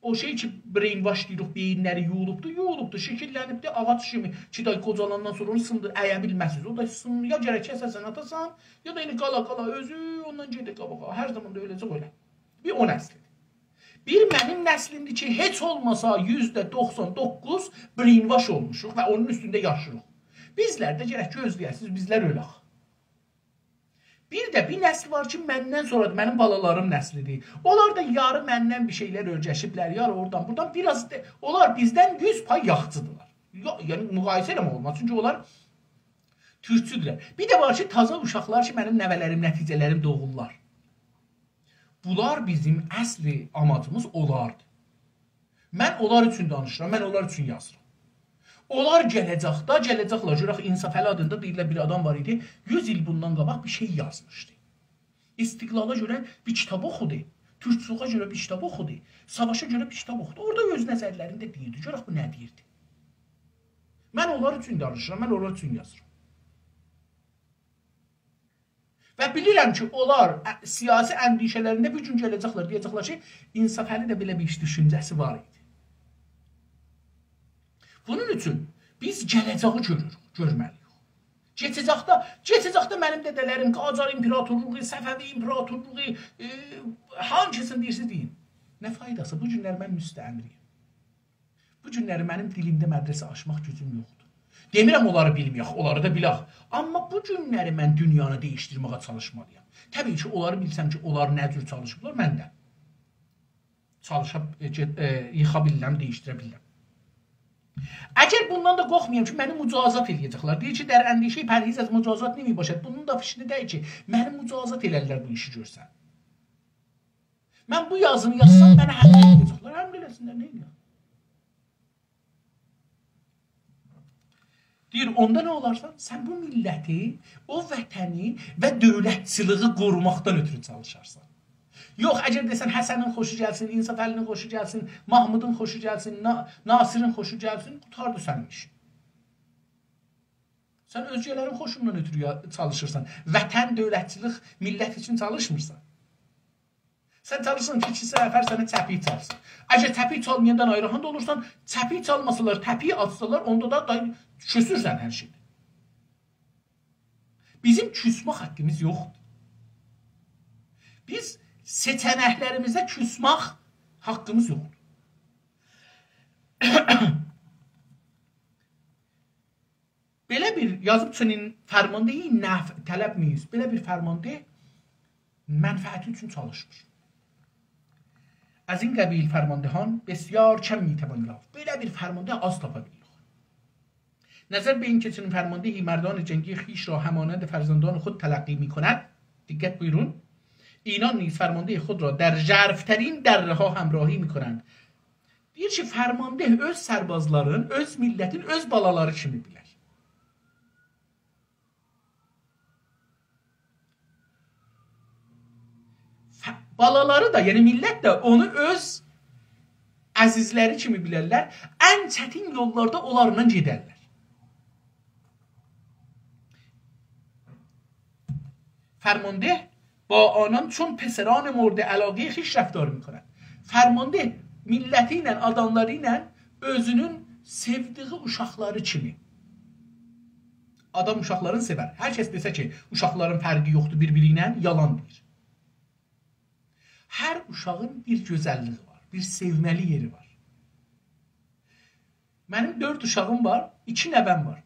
او شئی کی brainwash دئییریک، بئینلری یویولوبدور، یویولوبدور، شکیللنیبدیر، آغاج کیمی کی، دا قوجالاندان سونرا اونو سیندیر، اَیه بیلمزسینیز. او دا سین-، یا گرک کسه‌سن، آتاسان، یا دا ائله قالا قالا اؤزو اوندان گئدیر قاباغا. هر زامان دا اؤله‌جک ائله. بیر او نسلیدیر. بیر منیم نسلیمدیر کی، هئچ اولماسا یوزده دوخسان دوققوز brainwash اولموشوق و اونون اوستونده یاشیریق. بیزلر ده گرک گؤزله‌یه‌سینیز، بیزلر اؤلک. بیر ده بیر نسل وار کی، مندن سونرادیر، منیم بالالاریم نسلیدیر. اونلار دا یاری مندن بیر شئیلر اؤیرشیبلر، یاری اورادان، بورادان. بیر آز دا، اونلار بیزدن یوز پای یاخچیدیرلار. یو-، یعنی، مقایسه ائله‌مک اولماز، چونکی اونلار تورکچودورلر. بیر ده وار کی، تازا اوشاقلار کی، منیم نوه‌لریم، نتیجه‌لریم دوغورلار. بونلار بیزیم اصلی آماجیمیز اولاردیر. من اونلار اوچون دانیشیرام، من اونلار اوچون یازیرام. اونلار گله‌جکده، گله‌جکلر، گؤرک، انصافعلی آدیندا دئییرلر، بیر آدام وار ایدی، یوز ایل بوندان قاباق بیر شئی یازمیشدی. استقلالا گؤره بیر کیتاب اوخودو، تورکچولوغا گؤره بیر کیتاب اوخودو، ساواشا گؤره بیر کیتاب اوخودو. اورادا اؤز نظرلرینی ده دئییردی. گؤرک بو نه دئییردی. من اونلار اوچون دانیشیرام، من اونلار اوچون یازیرام. و بیلیرم کی، اونلار، ا، سیاسی اندیشه‌لرینده بیر گون گله‌جکلر، دئیه‌جکلر کی، انصافعلی ده بئله بیر دوشونجه‌سی وار ایدی. بونون اوچون بیز گله‌جه‌یی گؤروروک، گؤرمه‌لی‌ییک. کئچه‌جکده، کئچه‌جکده منیم دده‌لریم قاجار ایمپراتورلوغو، صفوی ایمپراتورلوغو، ائ، هانسینی دئییرسینیز دئیین. نه فایداسی؟ بو گونلر من مستعمره‌یم. بو گونلری منیم دیلیمده مدرسه آچماق گوجوم یوخدور. دئمیرم اونلاری بیلمه‌یک، اونلاری دا بیلک. آمما بو گونلری من دونیانی دییشدیرمه‌یه چالیشمالی‌یام. طبیعی کی، اونلاری بیلسم کی، اونلار نه جور چالیشیبلار، من ده چالیشا، ائ، گئت-، ائ، ییخا بیلیرم، دییشدیره بیلیرم. اگر بوندان دا قورخمایام کی، منی مجازات ائله‌یه‌جکلر. دئییر کی، «در اندیشهٔ پرهیز از مجازات نمی‌باشد.» بونون دا فیکرینده دئییل کی، منی مجازات ائلرلر بو ایشی گؤرسم. من بو یازینی یازسام، منی حمله ائله‌یه‌جکلر. حمله ائله‌سینلر، نه ائله‌یک؟ دئییر، اوندا نه اولارسان؟ سن بو میللتی، او وطنی و دؤولتچیلیگی قوروماقدان اؤترو چالیشارسان. یوخ، اگر دئسن حسنین خوشو گلسین، انصافعلی‌نین خوشو گلسین، محمودون خوشو گلسین، نا-، ناصرین خوشو گلسین، قوتاردی سنین ایشین. سن اؤزگه‌لرین خوشوندان اؤترو یا-، چالیشیرسان. وطن، دؤولتچیلیک، میللت اوچون چالیشمیرسان. سن چالیشیرسان کی، ایکی نفر سنه چپیک چالسین. اگر چپیک چالمایاندان آیری هاندا اولورسان، چپیک چالماسالار، تپیک آتسالار، اوندا دا، دا کوسورسن هر شئیدن. بیزیم کوسمه حاققیمیز یوخدور. بیز سئچه‌نکلریمیزه کوسمک حاققیمیز یوخدور. بئله بیر، یازیب چنین فرماندهی نفع‌طلب نیست، بئله بیر فرمانده منفعتی اوچون چالیشمیر. از این قبیل فرماندهان بسیار کم می‌توان یافت. بئله بیر فرمانده آز تاپا بیلیریک. نظر به این که چنین فرماندهی مردان جنگی خویش را همانند فرزندان خود تلقی می‌کند، دقت بویورون، اینان نیز فرماندهی خود را در ژرف‌ترین دره‌ها همراهی می‌کنند. دئییر کی، فرمانده اؤز سربازلارین، اؤز میللتین اؤز بالالاری کیمی بیلر. ف-، بالالاری دا، یعنی میللت ده اونو اؤز عزیزلری کیمی بیلرلر. ان چتین یوللاردا اونلارلا گئدرلر. فرمانده با آنان چون پسران مورد علاقهٔ خویش رفتار می‌کند. فرمانده میللتی ایله، آداملاری ایله اؤزونون سئودیگی اوشاقلاری کیمی آدام اوشاقلارینی سئور. هر کس دئسه کی، اوشاقلارین فرقی یوخدور بیر-بیری ایله، یالان دئییر. هر اوشاغین بیر گؤزللیگی وار، بیر سئومه‌لی یئری وار. منیم دؤرد اوشاغیم وار، ایکی نوه‌م وار.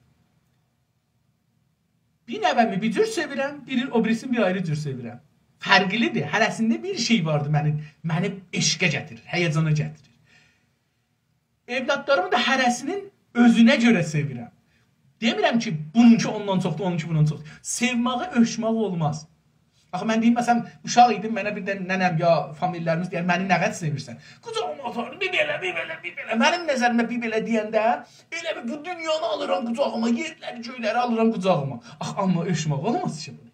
بیر نوه‌می بیر جور سئویرم، بیر، او بیریسینی بیر آیری جور سئویرم. فرقلی‌دیر. هره‌سینده بیر شئی واردیر منی، منی عشقه گتیریر، هیجانا گتیریر. اولادلاریمی دا هره‌سینین اؤزونه گؤره سئویرم. دئمیرم کی، بونونکی اوندان چوخدور، اونونکی بوندان چوخدور. سئوماغی اؤلچمک اولماز. آخی من دئییم، مثلا، اوشاق ایدیم، منه بیر ده ننه‌م یا فامیللریمیز دئیر: «منی نه قدر سئویرسن؟» قوجاغیما آپاریر، بیر بئله، بیر بئله، بیر بئله. منیم نظریمده بیر بئله دئینده ائله بیل بو دونیانی آلیرام قوجاغیما، یئرلری، گؤیلری آلیرام قوجاغیما. آخی، آمما اؤلچمک اولماز کی بونو.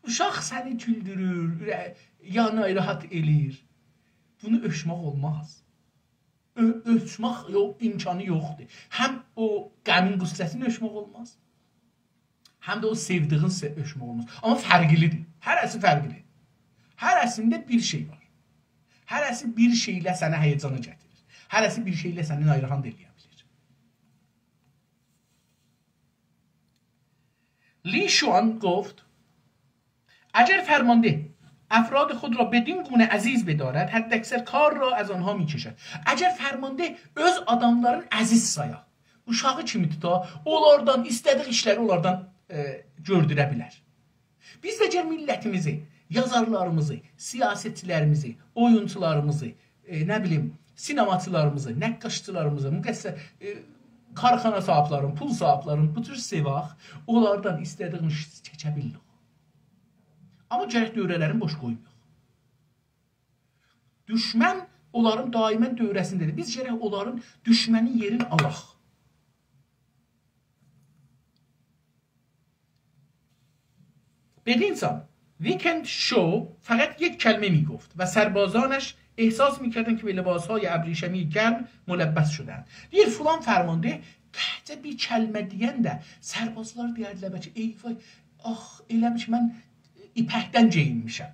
اوشاق سنی گولدورور، اوره-، یعنی راحت ائله‌ییر. بونو اؤلچمک اولماز. اؤ-، اؤلچمک یو-، امکانی یوخدور. هم او غمین، غصه‌سینی اؤلچمک اولماز، هم ده او سئودیگین سئ-، اؤلچمک اولماز. آمما فرقلی‌دیر. هره‌سی فرقلی‌دیر. هره‌سینده بیر شئی وار. هره‌سی بیر شئیله سنه هیجانا گتیریر. هره‌سی بیر شئیله سنی ناراحت ائله‌یه بیلیر. لی شوان گفت: «اگر فرمانده افراد خود را بدین گونه عزیز بدارد، حداکثر کار را از آنها می‌کشد.» اگر فرمانده اؤز آداملارین عزیز سایا، اوشاغی کیمی توتا، اونلاردان ایسته‌دیگی ایشلری اونلاردان، ائ، گؤردوره بیلر. بیز ده اگر میللتیمیزی، یازارلاریمیزی، سیاستچیلریمیزی، اویونچولاریمیزی، ائ، نه بیلیم، سینماچیلاریمیزی، نقاشچیلاریمیزی، مقصر، ائ، کارخانا صاحیبلرین، پول صاحیبلرین بو جور سئواق، اونلاردان ایسته‌دیگیمیز ایشی چکه بیلیریک. آمما گرک دؤوره‌لرین بوش قویمایاق. دوشمن اونلارین دائما دؤوره‌سینده‌دیر. بیز گرک اونلارین، دوشمنین یئرینی آلاق. بدین سان، ویکند شو فقط یک کلمه می‌گفت و سربازانش احساس می‌کردند که به لباس‌های ابریشمی گرم ملبس شدند. دئییر، فلان فرمانده تکجه بیر کلمه دئینده سربازلار دئیردیلر بلکه: «ای وای، آخ، ائله بیل کی من ایپکدن گئیینمیشم.»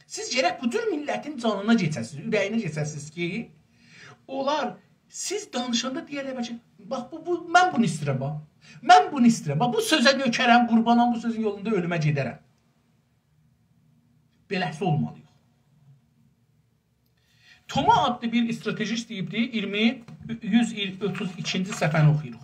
سیز گرک بو جور میللتین جانینا کئچه‌سینیز، اوره‌یینه کئچه‌سینیز کی، اونلار سیز دانیشاندا دئیه‌لر بلکه: «باخ، بو، بو، من بونو ایسته‌ییرم، باخ. من بونو ایسته‌ییرم. باخ، بو سؤزه نؤکرم، قوربانام، بو سؤزون یولوندا اؤلومه گئده‌رم.» بئله‌سی اولمالی‌ییق. توما آدلی بیر استراتژیست دئییبدی، ایگیرمی، یوز اوتوز ایکینجی صفحه‌نی اوخویوروق.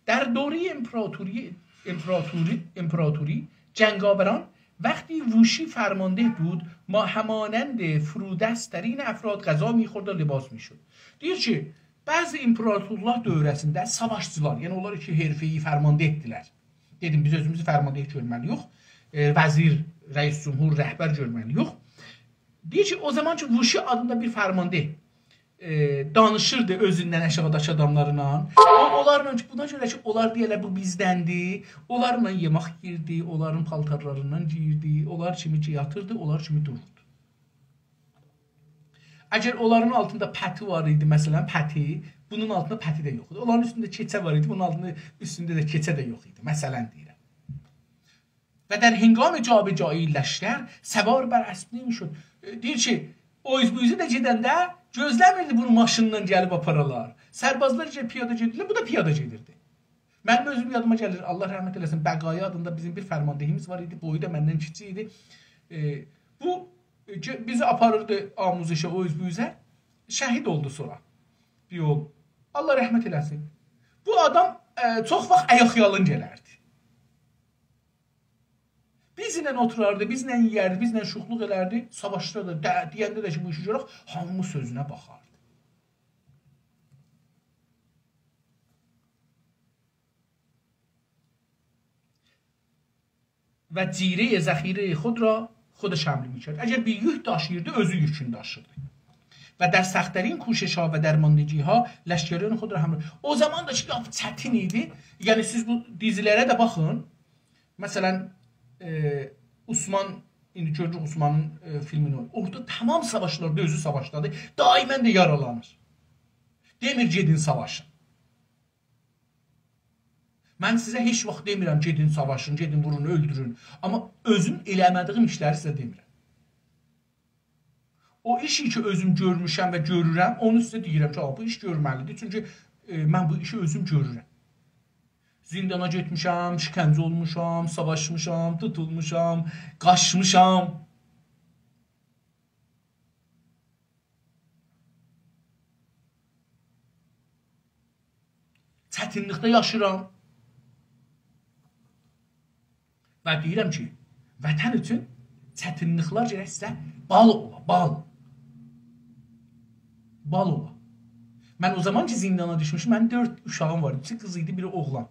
در دورهٔ امپراتوری، امپراتوری، امپراتوری، جنگاوران، وقتی ووشی فرمانده بود، ما همانند فرودست‌ترین افراد غذا می‌خورد و لباس می‌شد. دئییر کی، بعضی امپراتورلار دوره‌سینده ساواشچیلار، یعنی اونلار کی حرفه‌ای فرمانده‌دیلر. دئدیم، بیز اؤزوموزو فرمانده گؤرمه‌لی‌ییک. ائ، وزیر، رئیس جمهور، رهبر گؤرمه‌لی‌ییک. دئییر کی، او زامان کی ووشی آدیندا بیر فرمانده، ائ، دانیشیردی اؤزوندن آشاغیداکی آداملارلا. او، اونلارلا کی، بونا گؤره کی، اونلار دئیه‌لر، «بو بیزدندیر»، اونلارلا یئمک یئییردی، اونلارین پالتارلاریندان گئییردی، اونلار کیمی کی یاتیردی، اونلار کیمی دوروردو. اگر اونلارین آلتیندا پتی وار ایدی، مثلا، پتی، بونون آلتیندا پتی ده یوخ ایدی. اونلارین اوستونده کئچه وار ایدی، بونون آلتیندا، اوستونده ده کئچه ده یوخ ایدی. مثلا دئییرم. «و در هنگام جابجایی لشکر سوار بر اسب نمی‌شد.» ائ، دئییر کی، او اوز بو اوزه ده گئدنده گؤزله‌میردی بونو ماشینلا گلیب آپارالار. سربازلار کی پیاده گئدیردیلر، بو دا پیاده گئدیردی. منیم اؤزوم یادیما گلیر، الله رحمت ائله‌سین، بقایی آدیندا بیزیم بیر فرماندهیمیز وار ایدی، بویو دا مندن کیچیک ایدی. ائ، بو، ائ، گئ-، بیزی آپاریردی آموزشه، او اوز بو اوزه. شهید اولدو سونرا. بیر یول. الله رحمت ائله‌سین. بو آدام، ائ، چوخ واخت آیاق‌یالین گلردی. بیزله اوتوراردی، بیزله یئیردی، بیزله شوخلوق ائلردی. ساواشدا دا، ده-، دئینده ده کی، بو ایشی گؤرک، هامی سؤزونه باخاردی. «و جیرهٔ ذخیرهٔ خود را خودش حمل می‌کرد.» اگر بیر یوک داشیییردی، اؤزو یوکونو داشیردی. «و در سخت‌ترین کوشش‌ها و درماندگی‌ها لشکریان خود را حمل.» او زامان دا کی، لاپ چتین ایدی. یعنی، سیز بو دیزیلره ده باخین. مثلا، ائ، عثمان، ایندی گؤروروک عثمانین، ائ، فیلمینی اوینایر. اورادا تمام ساواشلاردا اؤزو ساواشدادیر. دائما ده یارالانیر. دئمیر، «گئدین ساواشین.» من سیزه هئچ واخت دئمیرم، «گئدین ساواشین، گئدین وورون، اؤلدورون.» آمما اؤزوم ائله‌مه‌دیگیم ایشلری سیزه دئمیرم. او ایشی کی، اؤزوم گؤرموشم و گؤرورم، اونون اوسته دئییرم کی، «آ، بو ایش گؤرمه‌لیدیر.» چونکی، ائ، من بو ایشی اؤزوم گؤرورم. زیندانا گئتمیشم، شکنجه اولموشام، ساواشمیشام، توتولموشام، قاچمیشام. چتینلیکده یاشیرام. و دئییرم کی، وطن اوچون چتینلیکلر گرک سیزه بال اولا، بال. بال اولا. من او زامان کی، زیندانا دوشموشدوم، منیم دؤرد اوشاغیم وار. ایکی قیز ایدی، بیری اوغلان.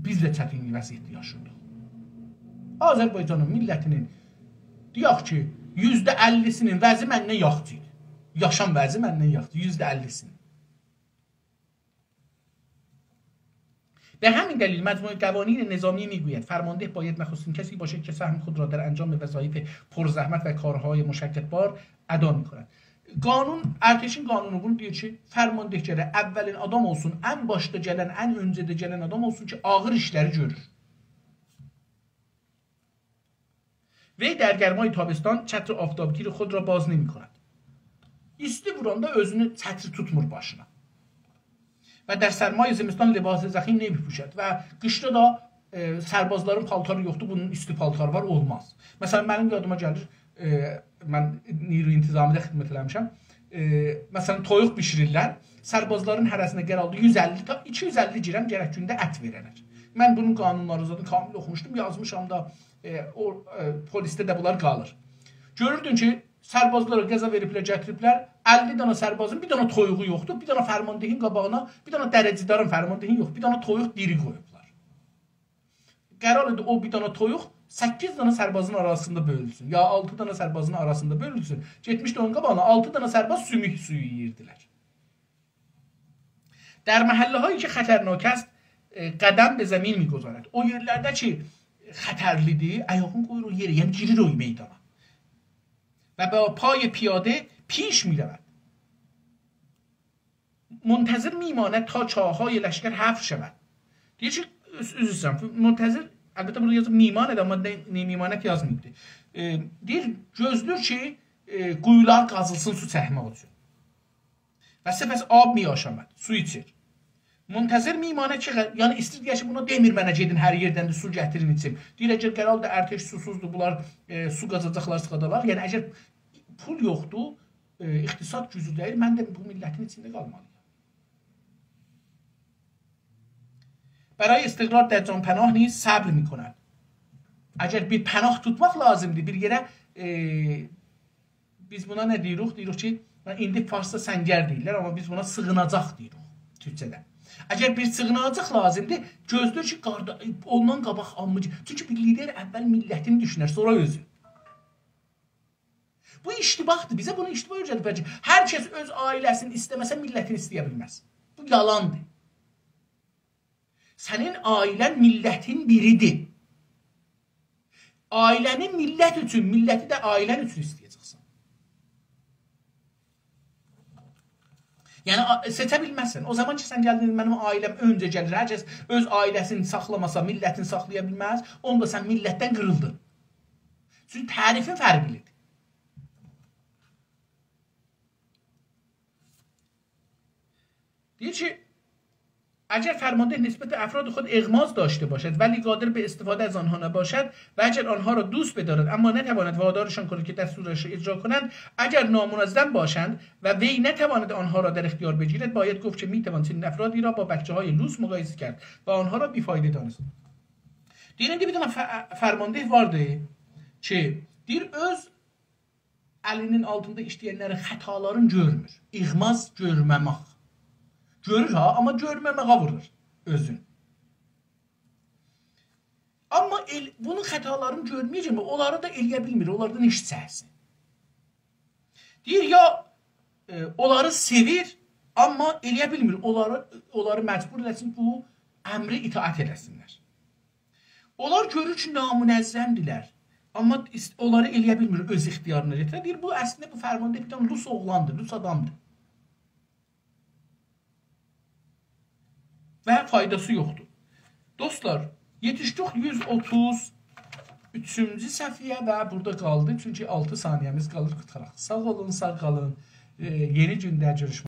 بیز ده چتین وضعیتده یاشیردیق. آذربایجانین میللتینین، دئیک کی، یوزده اللی‌سینین وضعی مندن یاخشی ایدی. یاشام وضعی مندن یاخشی، یوزده اللی‌سینین. به همین دلیل مجموعهٔ قوانین نظامی می‌گوید فرمانده باید نخستین کسی باشد که سهم خود را در انجام وظایف پرزحمت و کارهای مشقت‌بار ادا می‌کند. قانون، ارتشین قانونو بونو دئییر کی، فرمانده گرک اولین آدام اولسون، ان باشدا گلن، ان اؤنجه‌ده گلن آدام اولسون کی، آغیر ایشلری گؤرور. وی در گرمای تابستان چتر آفتابگیر خود را باز نمی‌کند. ایستی ووراندا اؤزونو چتری توتمور باشینا. و در سرمای زمستان لباس ضخیم نمی‌پوشد. و قیشدا دا، ائ، سربازلارین پالتاری یوخدور، بونون ایستی پالتاری وار، اولماز. مثلا، منیم یادیما گلیر، ائ، من نیروی انتظامی‌ده خدمت ائله‌میشم. ائ، مثلا، تویوق بیشیریرلر، سربازلارین هره‌سینه قراردی یوز اللی تا ایکی یوز اللی گرم گرک گونده ات وئره‌لر. من بونون قانونلاری زادی کامل اوخوموشدوم، یازمیشام دا، ائ، او، ائ، پلیسده ده بونلار قالیر. گؤروردون کی، سربازلارا غذا وئریبلر، گتیریبلر، اللی دانا سربازین بیر دانا تویوغو یوخدور، بیر دانا فرماندهین قاباغینا، بیر دانا درجه‌دارین، فرماندهین یوخ، بیر دانا تویوق دیری قویوبلار. قرار ایدی او بیر دانا تویوق سککیز دانا سربازین آراسیندا بؤلونسون، یا آلتی دانا سربازین آراسیندا بؤلونسون. گئتمیشدی اونون قاباغینا، آلتی دانا سرباز سوموک سویو یئییردیلر. در محله‌هایی که خطرناک است، اه، قدم به زمین می‌گذارد. او یئرلرده کی، خطرلی‌دیر، آیاغینی قویور او یئره، یعنی گیریر او میدانا. و با پای پیاده پیش می‌رود. منتظر می‌ماند تا چاه‌های لشکر حفر شود. دئییر کی، عذ-، عذر ایسته‌ییرم، منتظر، البته بورادا یازیب می‌ماند، آمما نه، نه می‌ماند یازماییبدی. ائ، دئییر، گؤزلور کی، ائ، قویولار قازیلسین سو چکمک اوچون. و سپس آب می‌آشامد، سو ایچیر. منتظر می‌ماند که غ-، یعنی ایسته‌ییر دئیه کی، بونا دئمیر منه گئدین هر یئردن ده سو گتیرین ایچیم. دئییر، اگر قراردی ارتش سوسوزدور، بونلار، ائ، سو قازاجاقلار، چیخادالار. یعنی اگر پول یوخدور، ائ، اقتصاد گوجلو دئییل، من ده بو میللتین ایچینده قالمالی‌یام. برای استقرار در جان‌پناه نیز صبر می‌کند. اگر بیر پناه توتماق لازیمدیر، بیر یئره، ائ، بیز بونا نه دئییریک؟ دئییریک کی، ایندی فارسدا سنگر دئییرلر، آمما بیز بونا سیغیناجاق دئییریک تورکجه‌ده. اگر بیر سیغیناجاق لازیمدیر، گؤزلور کی، قاردا-، اوندان قاباق آمماجی. چونکی بیر لیدر اول میللتینی دوشونر، سونرا اؤزو. بو اشتباهدیر. بیزه بونو اشتباه اؤیره‌دیبلر کی، هر کس اؤز عائله‌سینی ایسته‌مه‌سه، میللتینی ایسته‌یه بیلمز. بو یالاندیر. سنین عائله‌ن میللتین بیریدیر. عائله‌نی میللت اوچون، میللتی ده عائله‌ن اوچون ایسته‌یه‌جکسن. یعنی، آ-، سئچه بیلمزسن. او زامان کی، سن گلدین، «منیم عائله‌م اؤنجه گلیر»، هر کس اؤز عائله‌سینی ساخلاماسا، میللتینی ساخلایا بیلمز، اوندا سن میللتدن قیریلدین. چونکی تعریفین فرقلی‌دیر. دئییر کی، اگر فرمانده نسبت افراد خود اغماض داشته باشد ولی قادر به استفاده از آنها نباشد و اگر آنها را دوست بدارد اما نتواند وادارشان کند که دستورش را اجرا کنند، اگر نامنظم باشند و وی نتواند آنها را در اختیار بگیرد، باید گفت که می‌توان چنین افرادی را با بچه‌های لوس مقایسه کرد و آنها را بی‌فایده دانست. دئییر، ایندی بیر دنه ف-، فرمانده واردی کی، دئییر، اؤز الی‌نین آلتیندا ایشله‌ینلرین خطالارینی گؤرمور. اغماض گؤرمه‌مک. گؤرور ها، آمما گؤرمه‌مه‌یه وورور اؤزون. آمما ائل-، بونون خطالارینی گؤرمه‌یه‌جک، اونلاری دا ائله‌یه بیلمیر، اونلاردان ایش چکسین. دئییر، یا، ائ، اونلاری سئویر، آمما ائله‌یه بیلمیر، اونلاری، اونلاری مجبور ائله‌سین، بو امری اطاعت ائله‌سینلر. اونلار گؤرور کی، نامنظم‌دیرلر. آمما ایس-، اونلاری ائله‌یه بیلمیر اؤز اختیارینا گتیره. دئییر، بو اصلینده بو فرمانده بیر دنه لوس اوغلاندیر، لوس آدامدیر. و فایداسی یوخدور. دوستلار، یئتیشدیک یوز اوتوز اوچونجو صفحه‌یه و بورادا قالدی، چونکی آلتی ثانیه‌میز قالیر قوتاراق. ساغ اولون، ساغ قالین. ائ، یئنی گونده گؤروشمک